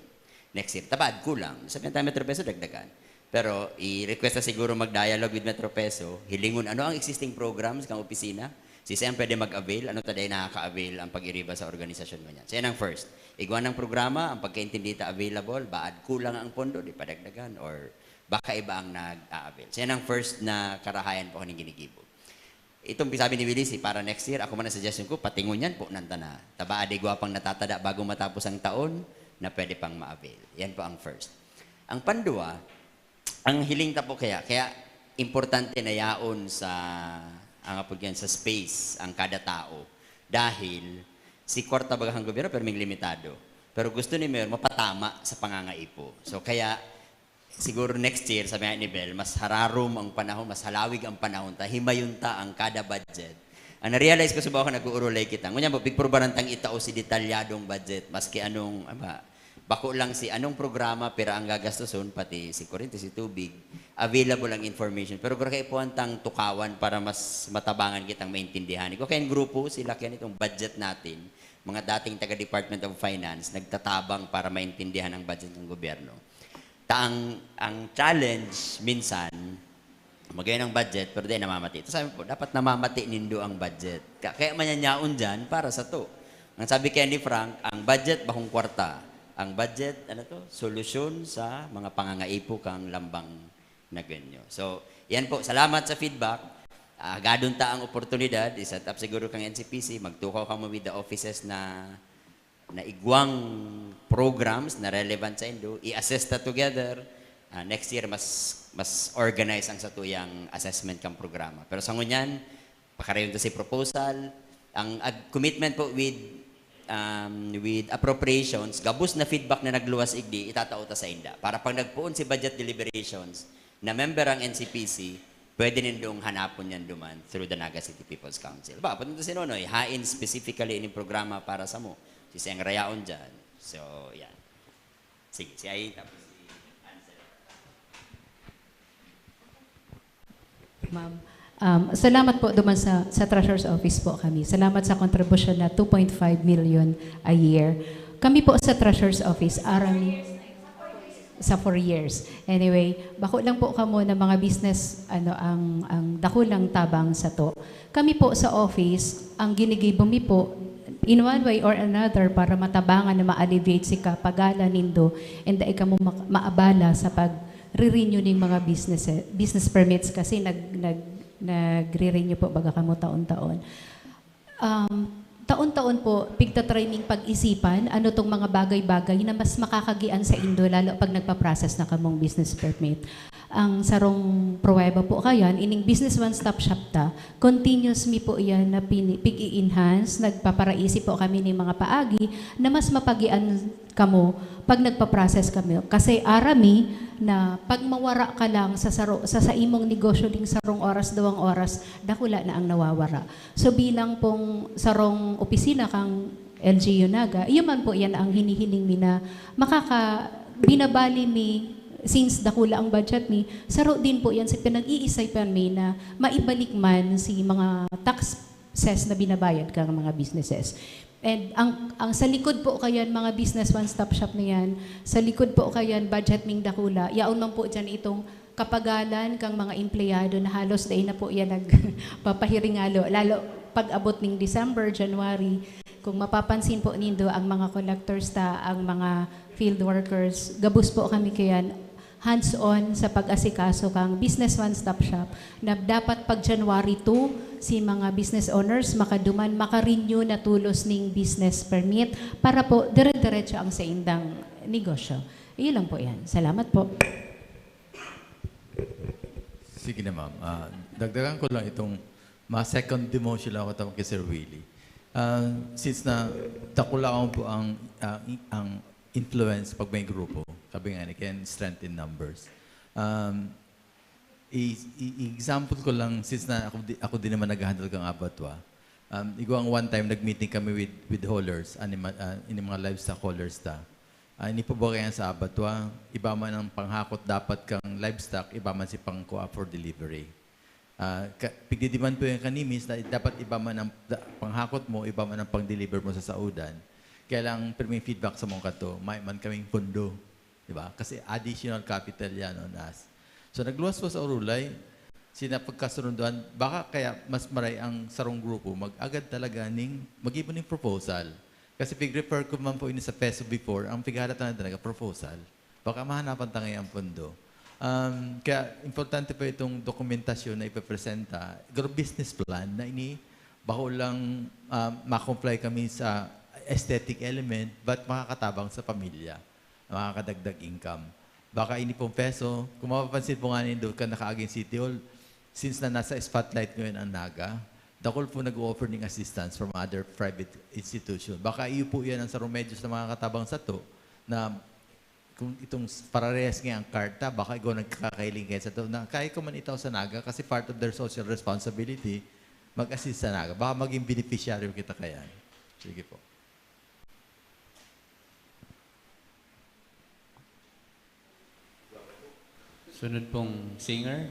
Next year, tabaad, kulang. Sabi ng Metro Peso, dagdagan. Pero, i-request na siguro mag-dialogue with Metro Peso, hilingon ano ang existing programs kang opisina, si Sen pwede mag-avail, ano ta dai nakaka-avail ang pag-iriba sa organisasyon ngunyan. So, yan ang first. Igwa ng programa, ang pagkaintindi ta available, baad kulang ang pondo, di padagdagan, or baka iba ang nag-a-avail. So, yan ang first na karahayan po kaning ginigibo. Itong sabi ni Willie, si para next year, ako man ang suggestion ko, patingon yan po, nantana. Tabaad igwa pang natatada bago matapos ang taon na pwede pang ma-avail. Yan po ang first. Ang pandua, ang hiling ta po kaya, kaya importante na yaon sa, ang apod yan, sa space, ang kada tao. Dahil, si kwarta baga kang gobyerno, pero may limitado. Pero gusto ni Mayor, mapatama sa pangangaipo. So, kaya, siguro next year, sabi nga ni Bel, mas hararom ang panahon, mas halawig ang panahon, ta himayon ta ang kada budget. Ang na-realize ko sa baka nag-uurulay kita. Ngunyan po, pigpurbaran tang itao si detalyadong budget, maski anong, ama, bako lang si anong programa, pira ang gagastoson, pati si kuryente, si tubig, available ang information. Pero gura kaipuhan tang tukawan para mas matabangan kitang maintindihan. Ikaw kayong grupo, sila kaya nitong budget natin, mga dating taga Department of Finance, nagtatabang para maintindihan ang budget ng gobyerno. Ta ang, ang challenge, minsan, magayon ang budget, pero di namamati. Ito sabi po, dapat namamati nindo ang budget. Ka-, kaya manyanyaon dyan para sa to. Ang sabi kaya ni Frank, ang budget, bakong kwarta. Ang budget, ano to? Solusyon sa mga pangangaipo kang lambang na ganyo. So, yan po. Salamat sa feedback. Ah, gadon ta ang oportunidad. I-set up siguro kang N C P C. Magtukaw kamo with the offices na, na igwang programs na relevant sa indo. I-assess ta together. Ah, next year, mas, mas organize ang satuyang assessment kang programa. Pero sa ngunyan, pakarayon ta si proposal, Ang ag-, commitment po with, um, with appropriations, gabos na feedback na nagluwas igdi, itatao ta sa inda. Para pag nagpoon si budget deliberations, na member ang N C P C, pwede nindong hanapon yan duman through the Naga City People's Council. Ba, punta si Nonoy, hain specifically ining programa para sa mo. Si Seng Rayaon dyan. So, yan. Sige, si Ayin, tapos si Ansel. Ma'am, um, salamat po duman sa, sa Treasurer's Office po kami. Salamat sa kontribusyon na two point five million a year. Kami po sa Treasurer's Office, aram sa four years. Anyway, bako lang po kamo na mga business, ano, ang, ang dakulang tabang sato. Kami po sa office, ang ginigibo mi po, in one way or another, para matabangan na ma-alleviate si kapagalan nindo, and dai kamo mak-, maabala sa pag-renew ning mga business, business permits kasi nag, nag, nagre-renew po baga kamo taon-taon. Um, taon-taon po, pigta-try ming pag-isipan ano tong mga bagay-bagay na mas makakagian sa indo, lalo pag nagpa-process na kamong business permit. Ang sarong pruweba po kayan, ining Business One Stop Shop ta, continuous mi po iyan na pini-, pig-i-enhance, nagpaparaisip po kami ning mga paagi na mas mapagian kamo pag nagpa-process kami. Kasi aram mi na pag mawara ka lang sa saro-, sa, sa imong negosyo ding sarong oras, duwang oras, dakula na ang nawawara. So bilang pong sarong opisina kang L G U Naga, iyo man po yan ang hinihiling mi na makaka-, binabali mi, since dakula ang budget mi, saro din po yan sa pinag-iisay pa mi na maibalik man si mga taxes na binabayad kang mga businesses. And ang, ang sa likod po kayan, mga business one-stop shop na yan, sa likod po kayan, budget ming dakula, yaon man po dyan itong kapagalan kang mga empleyado na halos dai na po yan nagpapahiringalo, lalo pag abot ning December, January. Kung mapapansin po nindo, ang mga collectors ta, ang mga field workers, gabos po kami kayan hands-on sa pag-asikaso kang Business One Stop Shop na dapat pag January two, si mga business owners makaduman, maka-renew na tulos ning business permit para po dire-diretso ang saindang negosyo. Iyo lang po yan. Salamat po. Sige na, ma'am. Ah, dagdagan ko lang itong ma-second demotion lang ako tawag kay Sir Willie. Ah, since na dakulaon po ang, ah, i- ang influence pag may grupo, sabi nga ni Ken, strength in numbers. Um, i- i- example ko lang, since na ako, di, ako din naman nag-handle kang abatwa, um, igwang one time nag-meeting kami with, with haulers, anima, ah, ini mga livestock haulers ta. Ah, ini po ba kaya sa abatwa, iba man ang panghakot dapat kang livestock, iba man si pangkuha for delivery. Ah, ka, pigdidiman po yan kanimis na dapat iba man ang da- panghakot mo, iba man ang pang-deliver mo sa saudan. Kaya lang, pero may feedback sa mong kanto, may man kaming pondo. Di ba? Kasi additional capital yan on us. So, nagluwas po sa Orulay, sina pagkasununduan, baka kaya mas maray ang sarong grupo, mag-agad talaga ning, mag-ibo ning proposal. Kasi pig-refer ko man po ini sa peso before, ang pigharap na talaga proposal. Baka mahanapan ta ngayon ang pondo. Um, kaya importante po itong dokumentasyon na ipepresenta. Pero business plan na ini, bako lang um, ma-comply kami sa aesthetic element, but makakatabang sa pamilya, makakadagdag income. Baka ini pong peso, kung mapapansin po nga nindo, kan nakaaging City Hall, since na nasa spotlight ngayon ang Naga, dakul po nag-offer ng assistance from other private institution. Baka iyo po yan ang sarong medyo sa mga katabang sato na kung itong pararehas nga ang karta, baka ikaw nagkakailing kayo sa to, na kaya ko man itaw sa Naga kasi part of their social responsibility, mag-assist sa Naga. Baka maging beneficiary kita kaya. Sige po. Sunod pong singer.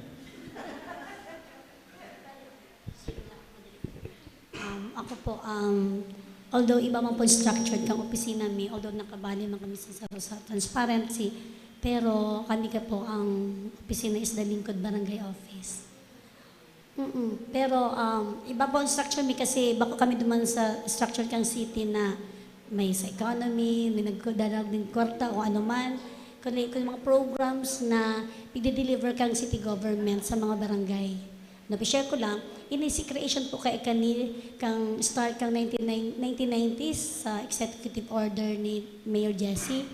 Um, ako po, um, although iba man po structured kang opisina mi, although nakabali man kami sa, sa, sa transparency, pero kami ka po ang opisina is the Lingkod Barangay Office. Mm-mm. Pero um, iba po ang structure mi kasi bako kami duman sa structure kang city na may sa economy, may nagdadagdag ng kwarta o ano man. Kundi kung mga programs na pigde-deliver kang city government sa mga barangay. Na-share ko lang, ini si creation po kay kani kang start kang nineteen nineties sa executive order ni Mayor Jesse.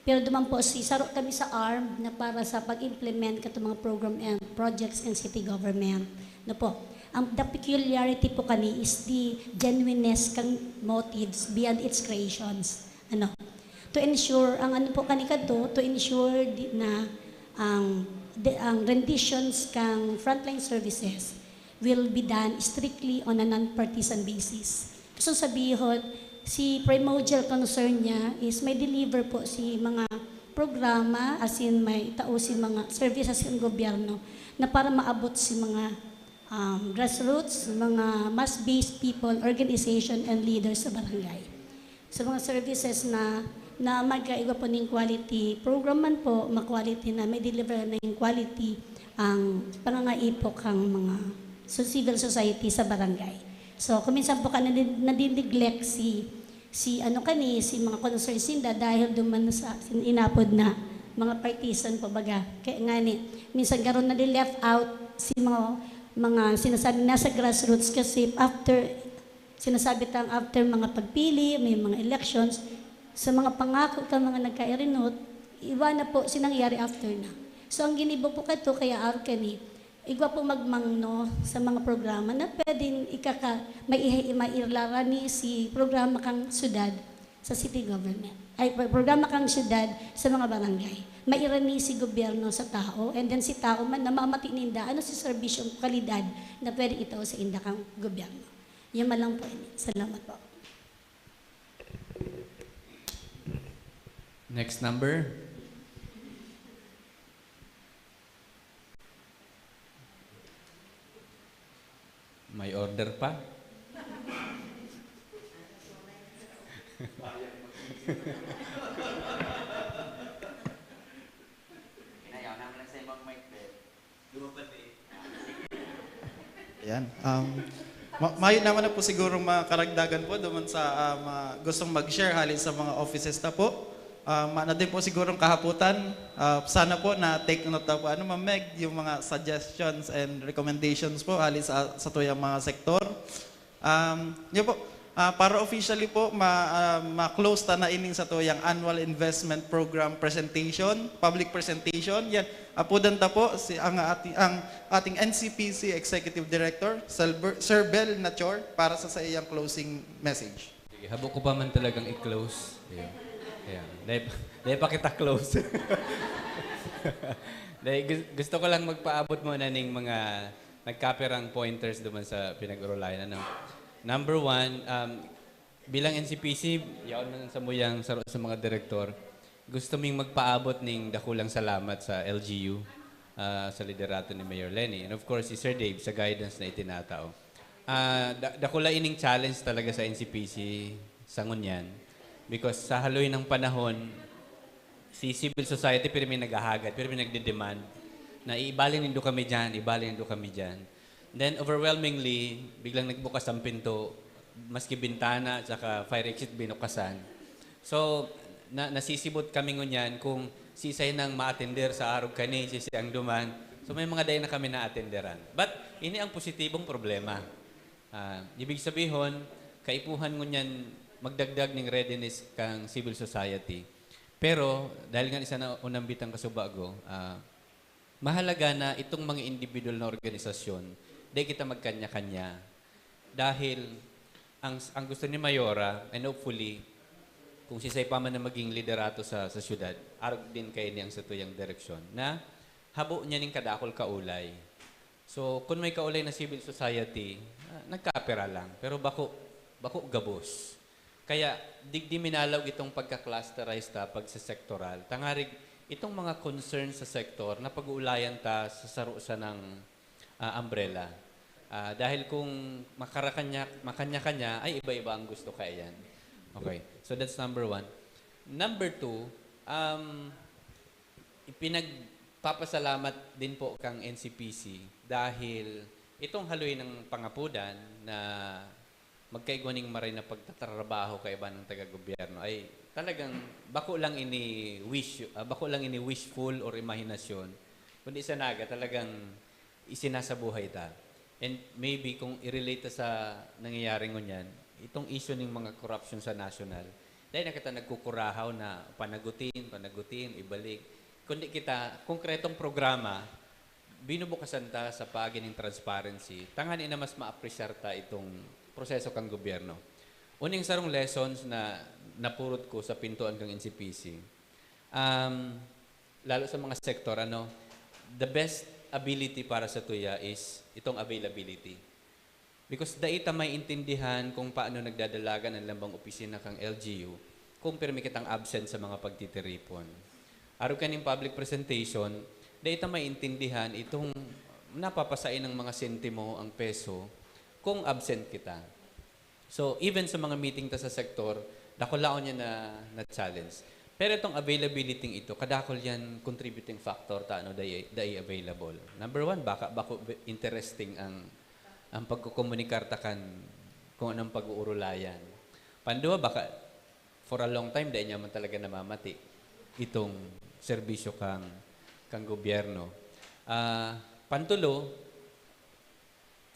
Pero duman po si saro kami sa arm na para sa pag-implement kato mga program and projects ng city government. No po. Ang, the peculiarity po kani is the genuineness kan motives beyond its creations. Ano? To ensure, ang ano po kani kadto, to ensure di, na ang, the, ang renditions kang frontline services will be done strictly on a non-partisan basis. So sabihon, si primordial concern niya is may deliver po si mga programa, as in may tao si mga services ng gobyerno na para maabot si mga um, grassroots, mga mass-based people, organization, and leaders sa barangay. Sa mga services na, na magkaiba po ning quality program man po, ma-quality na may deliver na yung quality ang pangangaipo kang mga so civil society sa barangay. So, kuminsan po ka nadi- nadineglect si, si ano kani, si mga concerns ninda dahil duman sa sin- inapod na mga partisan po baga. Kaya nga ni, minsan garo na left out si mga, mga sinasabi nasa grassroots kasi after, sinasabi tang after mga pagpili, may mga elections, sa mga pangako ka mga nagkairinot, iba na po si nangyari after na. So, ang ginibo po kato, kaya out kani, igwa po magmangno sa mga programa na pwedeng ikaka, may, mailarani si programa kang syudad sa city government. Ay, pro- programa kang syudad sa mga barangay. Mairani si gobyerno sa tao, and then si tao man namamati ninda, ano si serbisyong kalidad na pwedeng itao sa inda kang gobyerno. Yan man lang po. Salamat po. Next number. May order pa? Inayaw naman lang sa imong mic, Ben. Lumapad eh. Ayan. Um, ma- mayo naman na po siguro mga karagdagan po duman sa ah, mga gustong mag-share hali sa mga offices na po. Ah, ma- na din po sigurong kahaputan. Ah, sana po na take note na po ano, Ma'am Meg, yung mga suggestions and recommendations po hali sa sa tuyang mga sektor. Um, yun po, ah, para officially po, ma, ah, ma-close ta na ining sa tuyang annual investment program presentation, public presentation. Yan, apudan ta po si ang ating ang ating N C P C Executive Director, Sir Ber- Sir Bel Nachor, para sa sa iyang closing message. Sige, habo ko pa man talagang i-close. Ayun. Ayan. Dahil, dahil pa kita close. Dahil gu- gusto ko lang magpaabot muna ning mga nagkapirang pointers duman sa pinag-urulayan. Ano? Number one, um, bilang N C P C, yaon man sa muyang sa, sa mga direktor, gusto ming magpaabot ning dakulang salamat sa L G U, ah, sa liderato ni Mayor Leni. And of course, si Sir Dave sa guidance na itinatao. Ah, da- dakula ining challenge talaga sa N C P C sa ngunyan. Because sa haloy ng panahon, si civil society pirmi naghahagad, pirmi nagde-demand na ibalik nindo kami dyan, ibalik nindo kami dyan. Then overwhelmingly, biglang nagbukas ang pinto, maski bintana at saka fire exit binukasan. So, na, nasisibot kami ngunyan kung sisay nang maatender sa arog kani, sisay ang duman. So, may mga dai na kami naatenderan. But, ini ang positibong problema. Ah, ibig sabihon, kaipuhan ngunyan magdagdag ning readiness kang civil society. Pero, dahil nga isa na unang bitang kasubago, ah, mahalaga na itong mga individual na organisasyon, di kita magkanya-kanya. Dahil ang, ang gusto ni Mayora, and hopefully, kung sisay pa man na maging liderato sa, sa syudad, arog din kaini ang satuyang direksyon, na habo niya ning kadakol kaulay. So, kung may kaulay na civil society, ah, nagkapira lang, pero bako, bako gabos. Kaya, digdi minalaog itong pagka-clusterize ta, pagsasektoral. Tangarig, itong mga concern sa sektor, napag-uulayan ta sa saro sanang ah, umbrella. Ah, dahil kung makarakanya, makanya-kanya, ay iba-iba ang gusto kaiyan. Okay, so that's number one. Number two, um, ipinagpapasalamat din po kang N C P C dahil itong haloy ng pangapudan na magkaigwa ning maray na pagtatrabaho kaiba ng taga-gobyerno ay talagang bako lang ini wish, ah, bako lang ini wishful or imahinasyon, kundi sa Naga talagang isinasabuhay ta. And maybe kung i-relate ta sa nangyayari ngunyan, itong issue ng mga corruption sa national, dahil na kita nagkukurahaw na panagutin, panagutin, ibalik. Kundi kita, konkretong programa, binubukasan ta sa paagi ning transparency, tanganing na mas maapresyar ta itong proseso kan gobyerno. Uning sarong lessons na napurot ko sa pintuan kan N C P C, um, lalo sa mga sektor, ano, the best ability para sa tuya is itong availability. Because dai ta maintindihan kung paano nagdadalagan an lambang opisina kan L G U kung pirmi kitang absent sa mga pagtitiripon. Arog kaning public presentation, dai ta maintindihan itong napapasain ng mga sentimo ang peso kung absent kita. So, even sa mga meeting ta sa sektor, dakulaon niya na, na challenge. Pero itong availability ito, kadakol yan contributing factor ta, ano, dai, dai available. Number one, baka, bako interesting ang, ang pagkukomunikar ta kan kung anong pag-uurulayan. Panduwa, baka for a long time, dai niya man talaga namamati itong serbisyo kang, kang gobyerno. Ah, pantulo,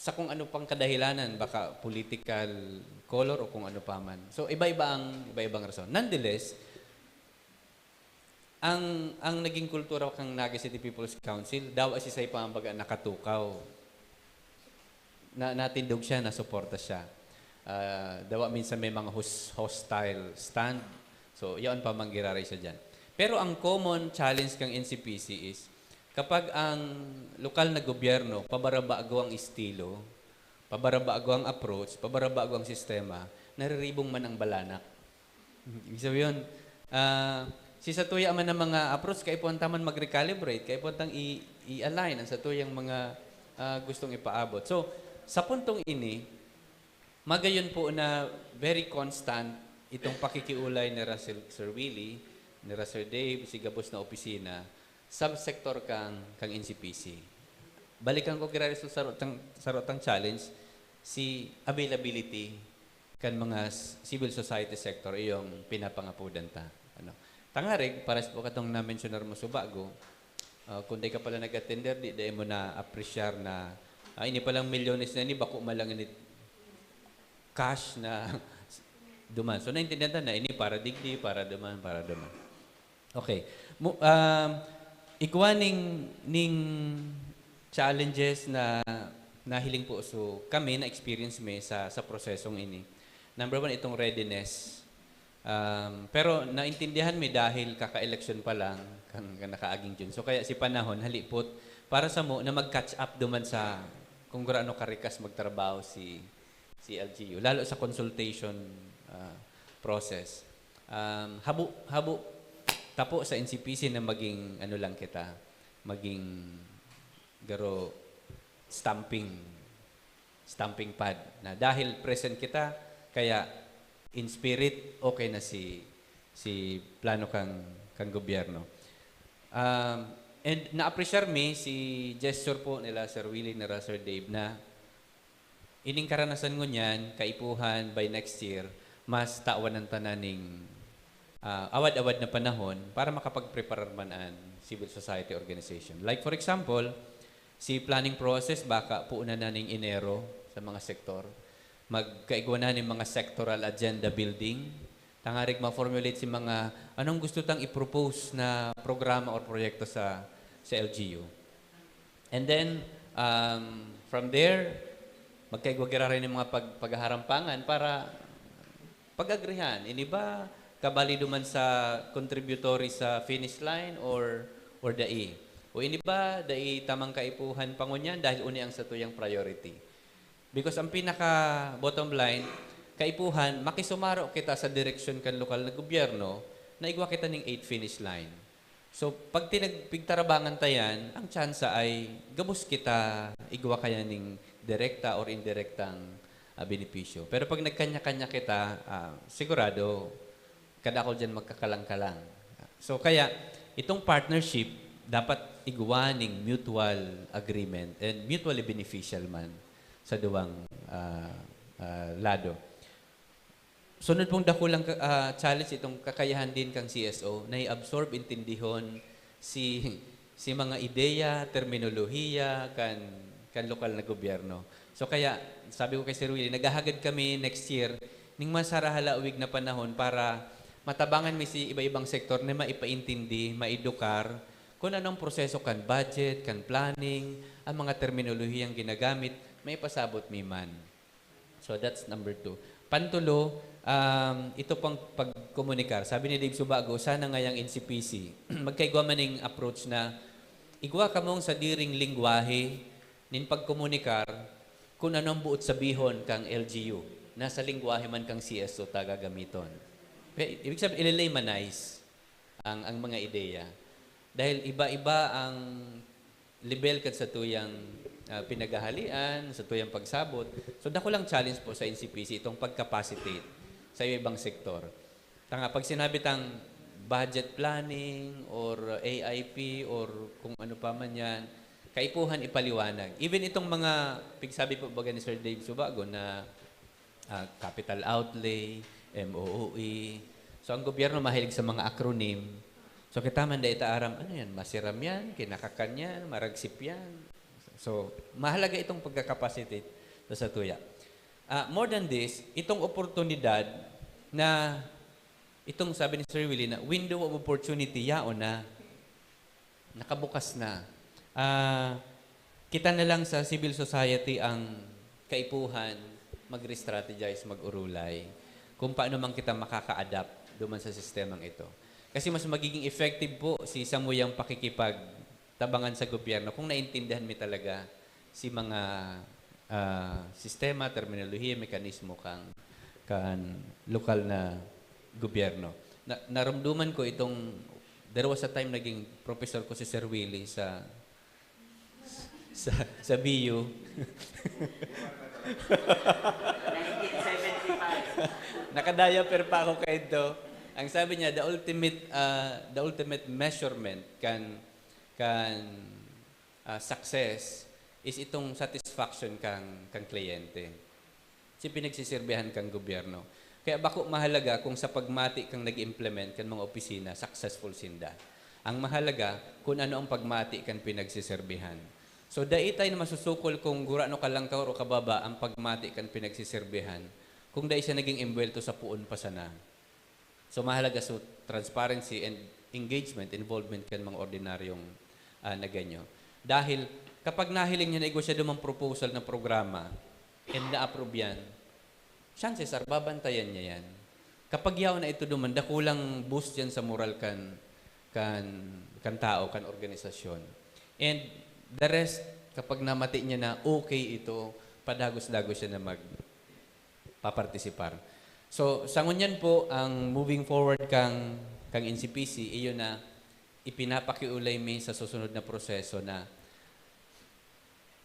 sa kung ano pang kadahilanan, baka political color o kung ano pa man. So, iba-iba ang, iba-ibang rason. Nonetheless, ang, ang naging kultura kang Naga City People's Council, dawa si Say Pambaga nakatukaw. Na, natindog siya, nasuporta siya. Ah, dawa minsan may mga hos-, hostile stand. So, yaon pa man giraray siya dyan. Pero ang common challenge kang N C P C is, kapag ang lokal na gobyerno, pabarabago ang estilo, pabarabago ang approach, pabarabago ang sistema, nariribong man ang balanak. Ibig sabihin, ah, si satuya man ang mga approach, kaipuhan ta man mag-recalibrate, kaipuhan tang i-, i-align ang satuyang mga, ah, gustong ipaabot. So, sa puntong ini, magayon po na very constant itong pakikiulay ni Russell, Sir Willie, ni Russell Dave, si gabos na opisina, sa sektor kang, kang N C P C. Balikan ko, giraray sa sarotang, sarotang challenge, si availability kan mga s-, civil society sector, iyong pinapangapodan ta. Ano? Tangarig, pares po katong na-mentionar mo sa bago, ah, kung di ka pala nag-attender, di, di mo na-appreciar na, ah, ini palang milyones na ini, bako man lang ini cash na duman. So, naintindihan ta na ini para digdi, para duman, para duman. Okay. Mu-, um, igwa ning, ning challenges na nahiling po, so, kami, na-experience mi sa, sa prosesong ini. Number one, itong readiness. Um, pero naintindihan mi dahil kaka-eleksyon pa lang, kan, kan nakaaging June. So, kaya si panahon, halipot, para samo na mag-catch up duman sa kung gurano karikas magtrabaho si, si L G U, lalo sa consultation, ah, process. Um, habo, habo tapo sa N C P C na maging, ano lang kita, maging garo stamping, stamping pad na dahil present kita, kaya in spirit, okay na si, si plano kang, kang gobyerno. Um, and na-appreciate mi si gesture po nila Sir Willie, nila Sir Dave, na ining karanasan ngunyan, kaipuhan, by next year, mas tawan an tanan ning, ah, awad-awad na panahon para makapagpreparar man an civil society organization. Like, for example, si planning process, baka puunan na ning Enero sa mga sektor. Magkaigwa na ning mga sectoral agenda building. Tangarig ma-formulate si mga, anong gusto tang i-propose na programa or proyekto sa, sa L G U. And then, um, from there, magkaigwa giraray ning mga pag-, paghaharampangan para pag-agrihan. Ini ba kabali duman sa contributory sa finish line or, or dai? O ini ba dai tamang kaipuhan pa ngunyan dahil uni ang satuyang priority? Because ang pinaka bottom line, kaipuhan, makisumaro kita sa direksyon kan lokal na gobyerno na igwa kita ning eight finish line. So, pag tinag-, pigtarabangan ta yan, ang tsansa ay gabos kita igwa kaya ning direkta or indirektang, ah, benepisyo. Pero pag nagkanya-kanya kita, ah, sigurado, kadakol diyan magkakalang-kalang. So, kaya, itong partnership, dapat igwa ning mutual agreement and mutually beneficial man sa duwang, ah, ah, lado. Sunod pong dakulang ka-, ah, challenge, itong kakayahan din kang C S O na i-absorb, intindihon si, si mga ideya, terminolohiya kan, kan lokal na gobyerno. So, kaya, sabi ko kay Sir Willie, naghahagad kami next year ning mas harahalawig na panahon para matabangan mi si iba-ibang sektor na maipaintindi, maedukar, Kung anong proseso kan budget, kan planning, ang mga terminolohiyang ginagamit, maipasabot mi man. So, that's number two. Pantulo, um, ito pang pagkomunikar. Sabi ni Dave Subago, sana ngayang N C P C, magkaigwa man ning approach na igwa kamong sadiring lengwahe nin pagkomunikar kun ano ang buot sabihon kang L G U. Nasa lengwahe man kang C S O ta gagamiton. Pe-, ibig sabihin, ile-laymanize ang, ang mga ideya. Dahil iba-iba ang level kan satuyang, ah, pinaghahalian, satuyang pagsabot. So, dakulang challenge po sa N C P C itong pag-capacitate sa iba-ibang sektor. Tanga, pag sinabi tang budget planning or A I P or kung ano pa man yan, kaipuhan ipaliwanag. Even itong mga, pigsabi po baga ni Sir Dave Subago na, ah, capital outlay, M O O E. So, ang gobyerno mahilig sa mga acronym. So, kita man dai ta aram, ano yan? Masiram yan, kinakakan yan, maragsip yan. So, mahalaga itong pagka-capacitate sa satuya. Ah, more than this, itong oportunidad na, itong sabi ni Sir Willie na window of opportunity, yaon na, nakabukas na. Ah, kita na lang sa civil society ang kaipuhan, mag-re-strategize, mag-urulay kung paano man kita makaka-adapt duman sa sistemang ito. Kasi mas magiging effective po si samuyang pakikipagtabangan sa gobyerno kung naintindihan mi talaga si mga, ah, sistema, terminolohiya, mekanismo kan, kan lokal na gobyerno. Na, narumduman ko itong, there was a time naging professor ko si Sir Willie sa, sa, sa B U. Nineteen seventy-five. Naka-diaper pa ako kaidto. Ang sabi niya, the ultimate, ah, the ultimate measurement kan, kan, ah, success is itong satisfaction kang, kang kliyente. Si pinagsisirbihan kang gobyerno. Kaya bako mahalaga kung sa pagmati kang nag-implement kan mga opisina, successful sinda. Ang mahalaga kung ano ang pagmati kan pinagsisirbihan. So, dai tayo na masusukol kung gurano kalangkaw o kababa ang pagmati kan pinagsisirbihan kung dai siya naging embwelto sa poon pa sana. So, mahalaga so transparency and engagement, involvement kan mga ordinaryong, ah, naganyo. Dahil kapag nahiling niya na igwa siya dumang proposal na programa and na-approve yan, chances are, babantayan niya yan. Kapag yaon na ito duman, dakulang boost yan sa moral kan, kan, kan tao, kan organisasyon. And the rest, kapag namati niya na okay ito, padagos-dagos siya na magpapartisipar. So, sa ngunyan po, ang moving forward kang, kang N C P C, iyo na ipinapakiulay mi sa susunod na proseso na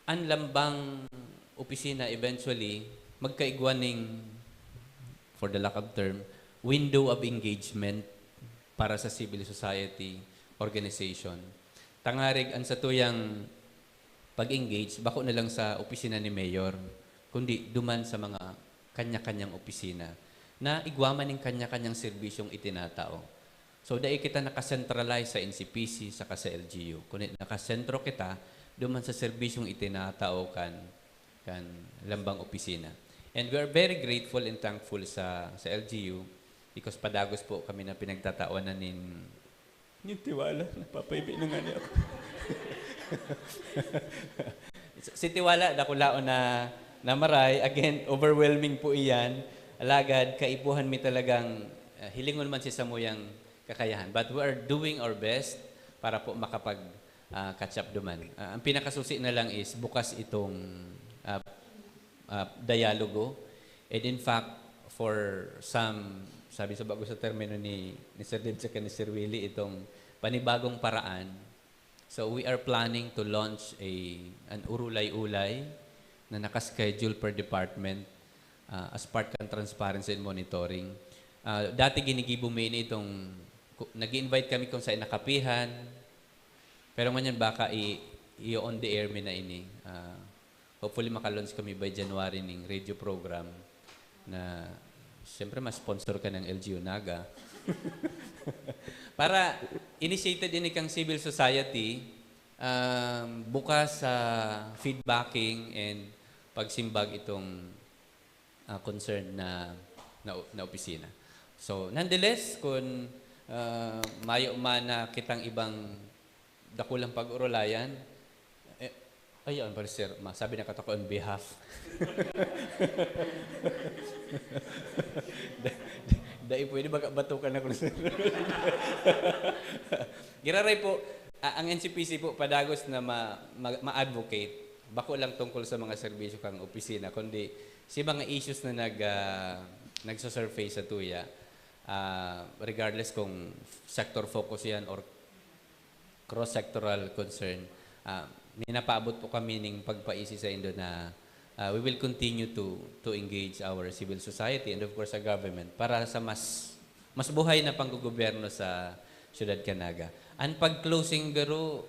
an lambang opisina eventually magkaigwa ning, for the lack of term, window of engagement para sa civil society organization. Tangarig an satuyang pag-engage, bako na lang sa opisina ni Mayor, kundi duman sa mga kanya-kanyang opisina na igwa man ning kanya-kanyang serbisyong itinatao. So, dai kita nakasentralize sa N C P C saka sa L G U, kundi nakasentro kita duman sa serbisyong itinatao kan, kan lambang opisina. And we are very grateful and thankful sa, sa L G U because padagos po kami na pinagtatawanan nin, nin Tiwala. Napapaibi na nga niya ako. Si Tiwala, dakulaon na, na maray. Again, overwhelming po iyan. Alagad, kaipuhan mi talagang, ah, hilingon man si samuyang kakayahan. But we are doing our best para po makapag, ah, catch up duman. Ah, ang pinakasusi na lang is bukas itong, ah, ah, dialogo. And in fact, for some, sabi sa bago sa termino ni, ni Sir Dave saka ni Sir Willie, itong panibagong paraan. So, we are planning to launch a, an urulay-ulay na naka-schedule per department, ah, as part kan transparency and monitoring. Ah, dati ginigibo mi ini itong, ku-, nag-i-invite kami kung saan nakapihan, pero ngunyan baka i-, i-on the air mi na ini. Ah, hopefully, maka-launch kami by January ning radio program na, siyempre, ma-sponsor ka ng L G U Naga. Para initiated ini kang civil society, um, bukas sa feedbacking and pagsimbag itong, ah, concerned na, na, na opisina. So, nonetheless, kung, ah, mayo man na kitang ibang dakulang pag-orolayan. Eh, ay, ano pala, sir? Ma-, sabi na katako on behalf. Da-, da-, dai pwede baga batukan ako, sir. Giraray po, ah, ang N C P C po padagos na ma-, ma-, ma-advocate, bako lang tungkol sa mga serbisyo kang opisina, kundi sa mga issues na nag-, ah, nagsusurface sa tuya, ah, regardless kung sector focus yan or cross-sectoral concern, ah, may napaabot po kami ning pagpaisi saindo na, ah, we will continue to, to engage our civil society and of course sa government para sa mas, mas buhay na panggogobyerno sa Syudad kan Naga. An pag-closing garo,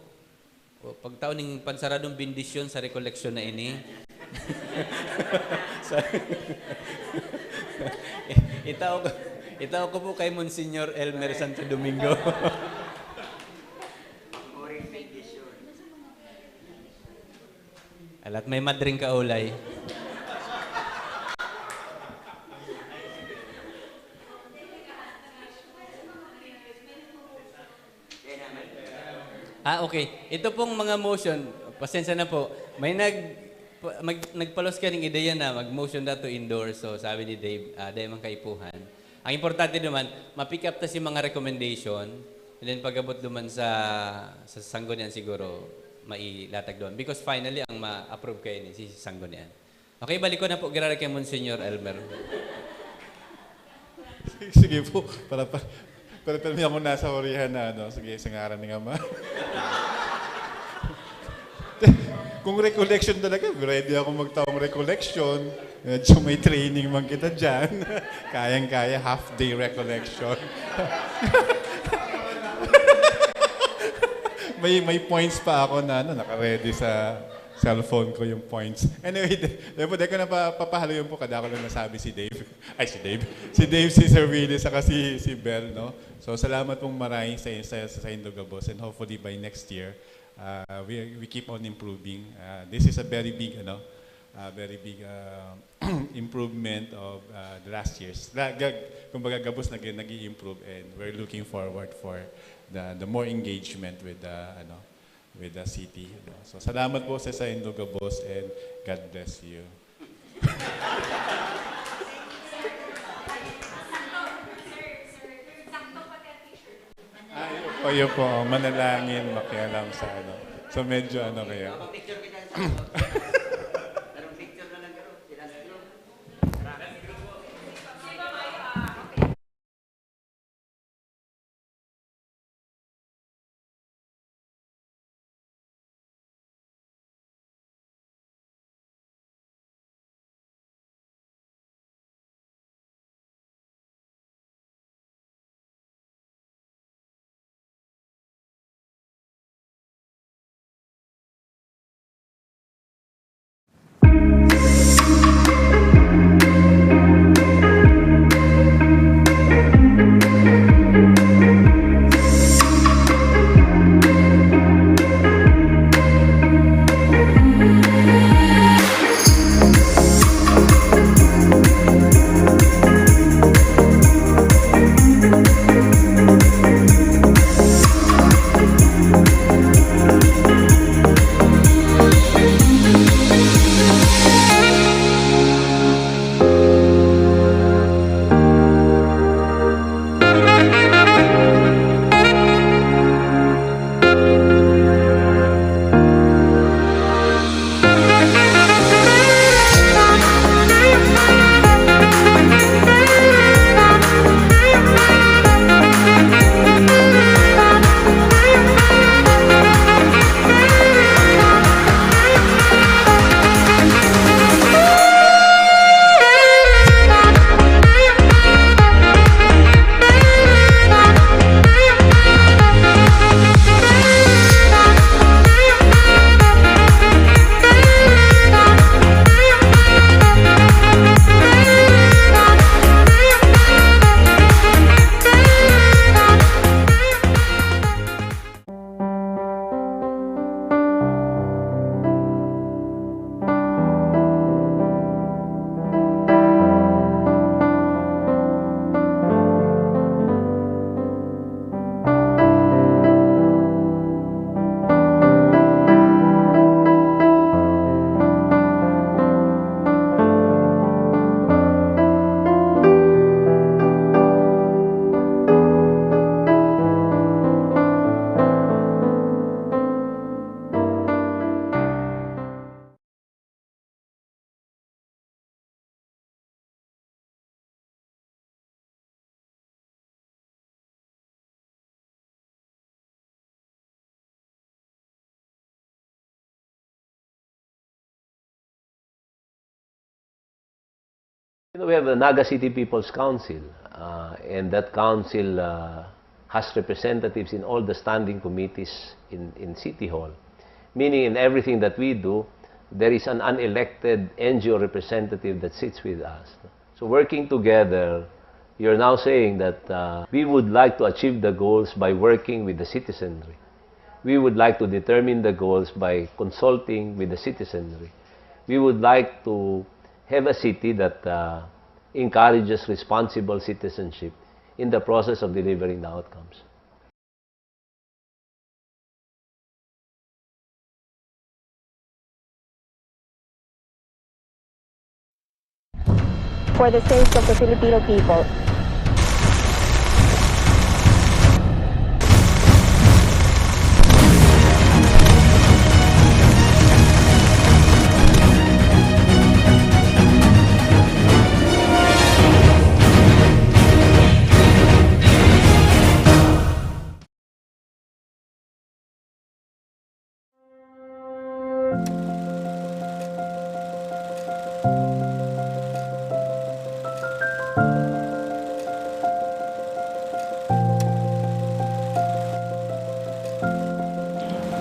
o, pagtao ning pansaradong bendisyon sa rekoleksyon na ini. Sa, itao ko, itao ko po kay Monsignor Elmer Santo Domingo. Alat may madring kaulay. Ah, okay. Ito pong mga motion, pasensya na po. May nag-, pa-, mag-, nagpalos kaning ideya na mag-motion daw to endorse. So, sabi ni Dave, ah, dai man kaipuhan. Ang importante naman, ma-pick up ta si mga recommendation. And then, pag-abot naman sa, sa sanggunian siguro, mailatag doon. Because finally, ang ma-approve kayo ni si sanggunian. Okay, balik ko na po, giraray kay Monsignor Elmer. Sige po, para, para, para, para may ako nasa hurihan na, ano, sige, sa ngaran ng Ama. Kung recollection talaga, ready ako magtaong recollection. Medyo may training man kita dyan. Kayang-kaya, half day recollection. May, may points pa ako na, ano, naka-ready sa cellphone ko yung points. Anyway, di, di po, di ko na pa, papahaloy po, kadako lang nasabi si Dave. Ay, si Dave. Si Dave, si Sir Willie, saka si, si Bel, no? So, salamat pong maray sa, sa, sa saindo gabos. And hopefully by next year, uh, we, we keep on improving. Uh, this is a very big, ano, uh, very big, uh, improvement of, uh, the last years. La-, gag-, kumbaga, gabos nag-, nag-i-improve, and we're looking forward for the, the more engagement with the, ano, with the city, no? So, salamat po sa saindo gabos, and God bless you. Ah, yun po, yun po. Manalangin, makialam sa ano. So, medyo ano kaya. You know, we have the Naga City People's Council, uh, and that council, uh, has representatives in all the standing committees in, in City Hall. Meaning, in everything that we do, there is an unelected N G O representative that sits with us. So, working together, you're now saying that, uh, we would like to achieve the goals by working with the citizenry. We would like to determine the goals by consulting with the citizenry. We would like to have a city that, uh, encourages responsible citizenship in the process of delivering the outcomes. For the sake of the Filipino people.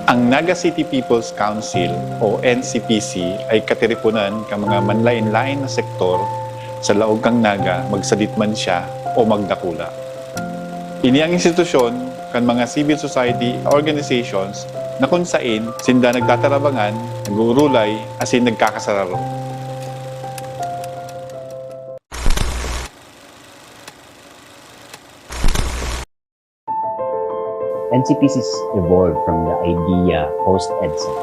Ang Naga City People's Council o N C P C ay katiriponan kan mga manlaen-laen na sektor sa laog kan Naga, magsadit man siya o magdakula. Ini ang institusyon kan mga civil society organizations na kun sain sinda nagtatarabangan, nag-uurulay, asin nagkakasararo. N C P Cs evolved from the idea post-EDSA.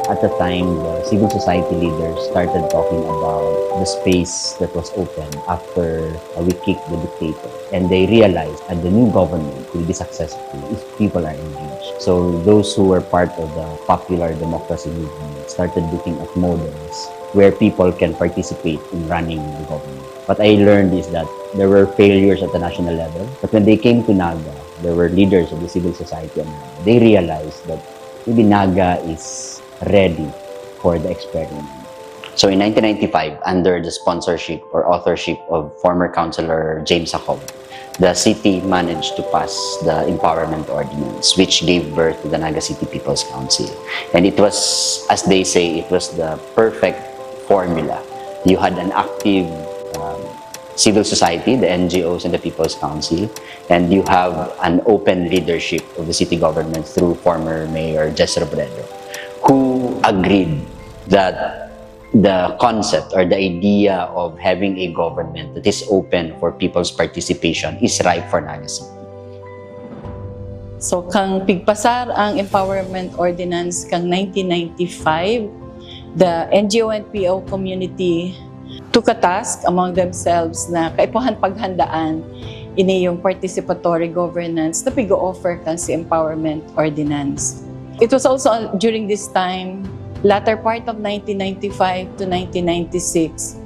At the time, the civil society leaders started talking about the space that was open after we kicked the dictator. And they realized that the new government will be successful if people are engaged. So those who were part of the popular democracy movement started looking at models where people can participate in running the government. What I learned is that there were failures at the national level, but when they came to Naga, there were leaders of the civil society and they realized that maybe Naga is ready for the experiment. So in nineteen ninety-five, under the sponsorship or authorship of former Councilor James Jacob, the city managed to pass the Empowerment Ordinance, which gave birth to the Naga City People's Council. And it was, as they say, it was the perfect formula. You had an active um, civil society, the N G Os and the People's Council, and you have an open leadership of the city government through former Mayor Jess Robredo, who agreed that the concept or the idea of having a government that is open for people's participation is ripe for Naga City. So, kang pigpasar ang Empowerment Ordinance kang nineteen ninety-five, the N G O and P O community took a task among themselves na kaipuhan paghandaan ini yung participatory governance na pig-o-offer kan si Empowerment Ordinance. It was also during this time, latter part of nineteen ninety-five to nineteen ninety-six,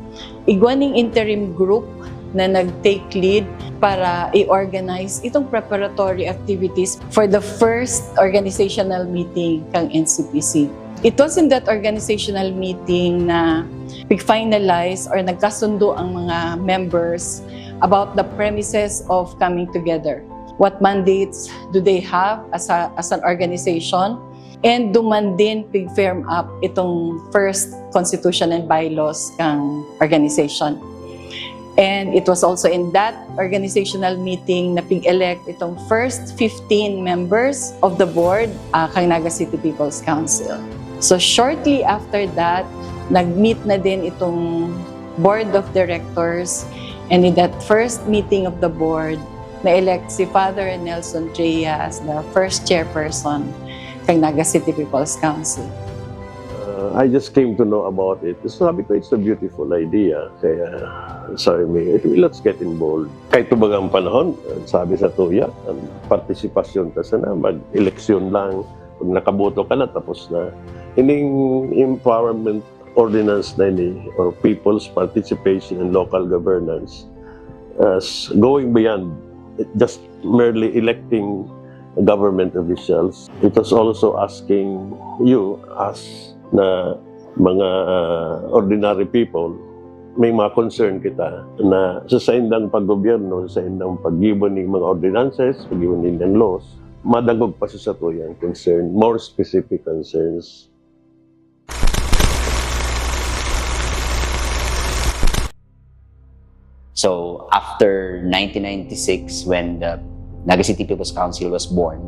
igwa ning interim group na nag-take lead para i-organize itong preparatory activities for the first organizational meeting kang N C P C. It was in that organizational meeting na pig-finalize or nagkasundo ang mga members about the premises of coming together. What mandates do they have as, a, as an organization? And duman din pig-firm up itong first constitution and bylaws kang organization. And it was also in that organizational meeting na pig-elect itong first fifteen members of the board uh, kang Naga City People's Council. So shortly after that, nag-meet na din itong board of directors, and in that first meeting of the board, na-elect si Father Nelson Tria as the first chairperson kang Naga City People's Council. Uh, I just came to know about it. So sabi ko, it's a beautiful idea. Kaya sabi mi, let's get involved. Kay tubagang panahon, sabi sa tuya, ang partisipasyon ta sana, mag-eleksyon lang. Pag nakaboto ka na, tapos na. Ining empowerment ordinance na ini or people's participation in local governance as going beyond just merely electing government officials. It was also asking you as na mga uh, ordinary people May mga concern kita na sa saindang paggobyerno, sa saindang paggibo ning mga ordinances, paggibo ning laws, madangog pa sa satuyang concern, more specific concerns. So after nineteen ninety-six, when the Naga City People's Council was born,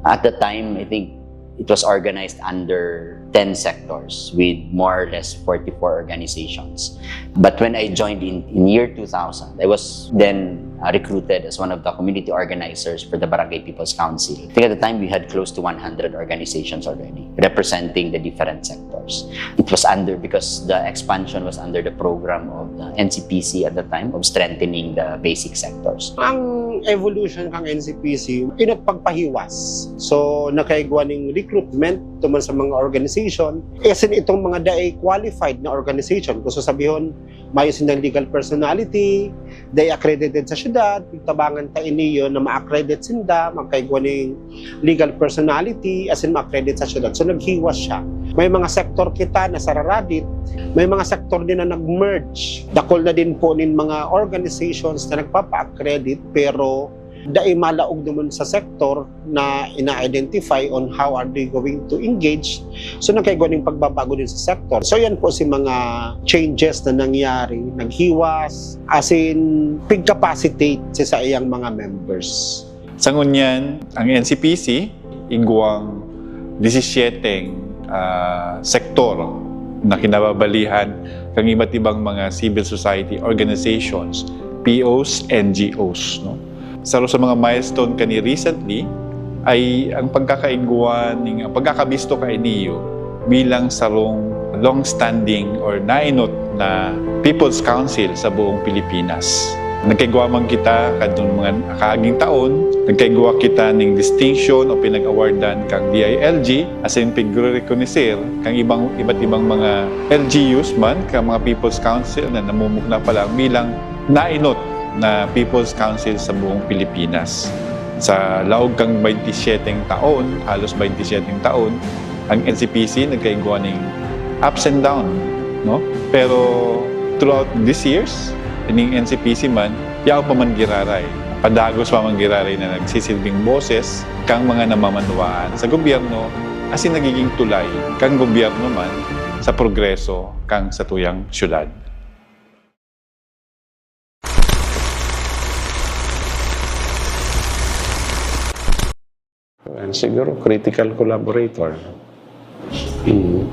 at the time, I think it was organized under ten sectors with more or less forty-four organizations. But when I joined in, in year two thousand, I was then uh, recruited as one of the community organizers for the Barangay People's Council. I think at the time we had close to one hundred organizations already representing the different sectors. It was under, because the expansion was under the program of the N C P C at the time of strengthening the basic sectors. Ang evolution kang N C P C, inot pagpahiwas. So, nakaigwa ning recruitment tuman sa mga organization. As in, itong mga dai qualified na organization, kung sasabihon, mayo sindang legal personality, dai accredited sa syudad, tabangan ta ini yon na ma-accredit sinda, magkaigwa ning legal personality, as in ma-accredit sa syudad. So naghiwas siya. May mga sektor kita na sararadit, may mga sektor din na nag-merge. Dakol na din po nin mga organizations na nagpapa-accredit pero dai malaog naman sa sektor na ina-identify on how are they going to engage. So nagkaigwa ning pagbabago din sa sektor. So yan po si mga changes na nangyari, naghiwas, as in, pig-capacitate sa saiyang mga members. Sa ngunyan, ang N C P C, igwang disisyeteng ah, sektor na kinababalihan kan iba't ibang mga civil society organizations, P Os, N G Os. No? Saro sa mga milestone kani recently ay ang pagkakaigwa ning, ang pagkakabisto kaini bilang sarong long-standing or nainot na People's Council sa buong Pilipinas. Nagkaigwa man kita kadtong mga nakaaging taon, nagkaigwa kita ning distinction o pinag-awardan kang D I L G, as in pigre-reconocer kang ibang, iba't ibang mga L G Us man, kang mga People's Council na namumugna pa lang bilang nainot na People's Council sa buong Pilipinas. Sa laog kang baynte siyeteng taon, halos baynte siyeteng taon, ang N C P C nagkaigwa ning ups and down, no? Pero throughout these years, ining N C P C man, yaon pa man giraray. Padagos pa man giraray na nagsisilbing boses kang mga namamanwaan sa gobyerno asin nagiging tulay kang gobyerno man sa progreso kang satuyang syudad. And siguro critical collaborator. Mm.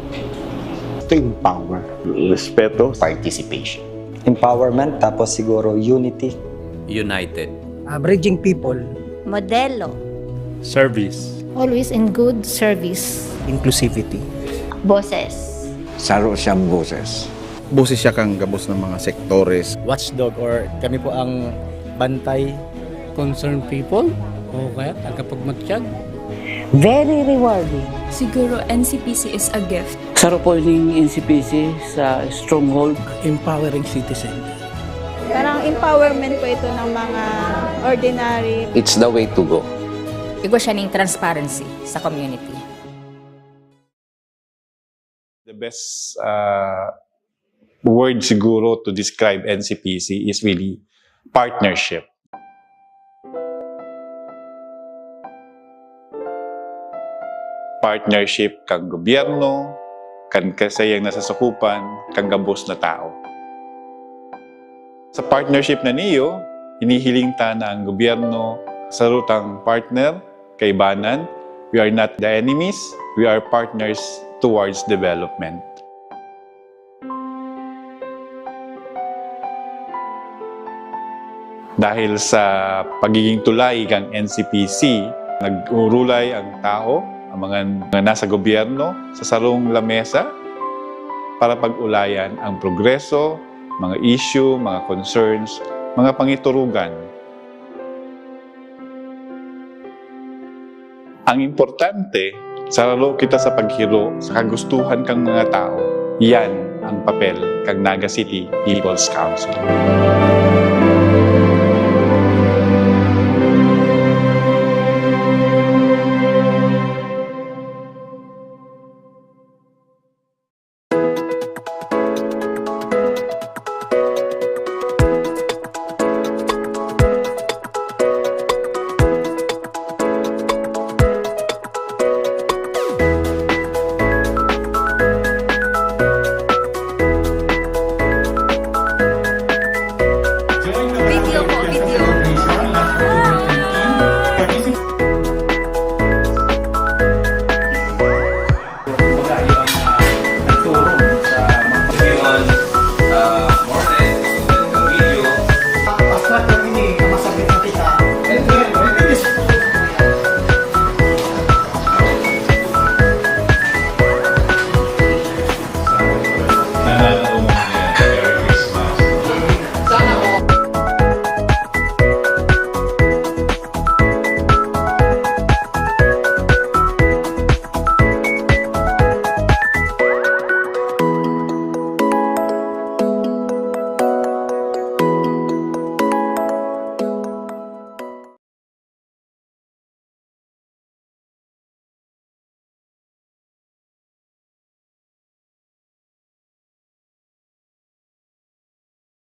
To empower. Respeto. Participation. Empowerment, tapos siguro unity. United. Uh, bridging people. Modelo. Service. Always in good service. Inclusivity. Boses. Saro siyang boses. Boses siya kang gabos ng mga sektores. Watchdog or kami po ang bantay. Concerned people o kaya tagapagmatyag. Very rewarding. Siguro N C P C is a gift. Saro po ning N C P C sa stronghold. Empowering citizen. Parang empowerment po ito ng mga ordinary. It's the way to go. Igwa siya ning transparency sa community. The best uh, word siguro to describe N C P C is really partnership. Partnership kang gobyerno, kan kasayang nasasakupan, kang gabos na tao. Sa partnership na niyo, hinihiling ta na ang gobyerno sarutang partner, kaibanan, we are not the enemies, we are partners towards development. Dahil sa pagiging tulay kang N C P C, nag-urulay ang tao, ang mga, mga nasa gobyerno, sa sarong lamesa para pag-ulayan ang progreso, mga issue, mga concerns, mga pangiturugan. Ang importante, sararo kita sa paghiro sa kagustuhan kang mga tao. Yan ang papel kang Naga City People's Council.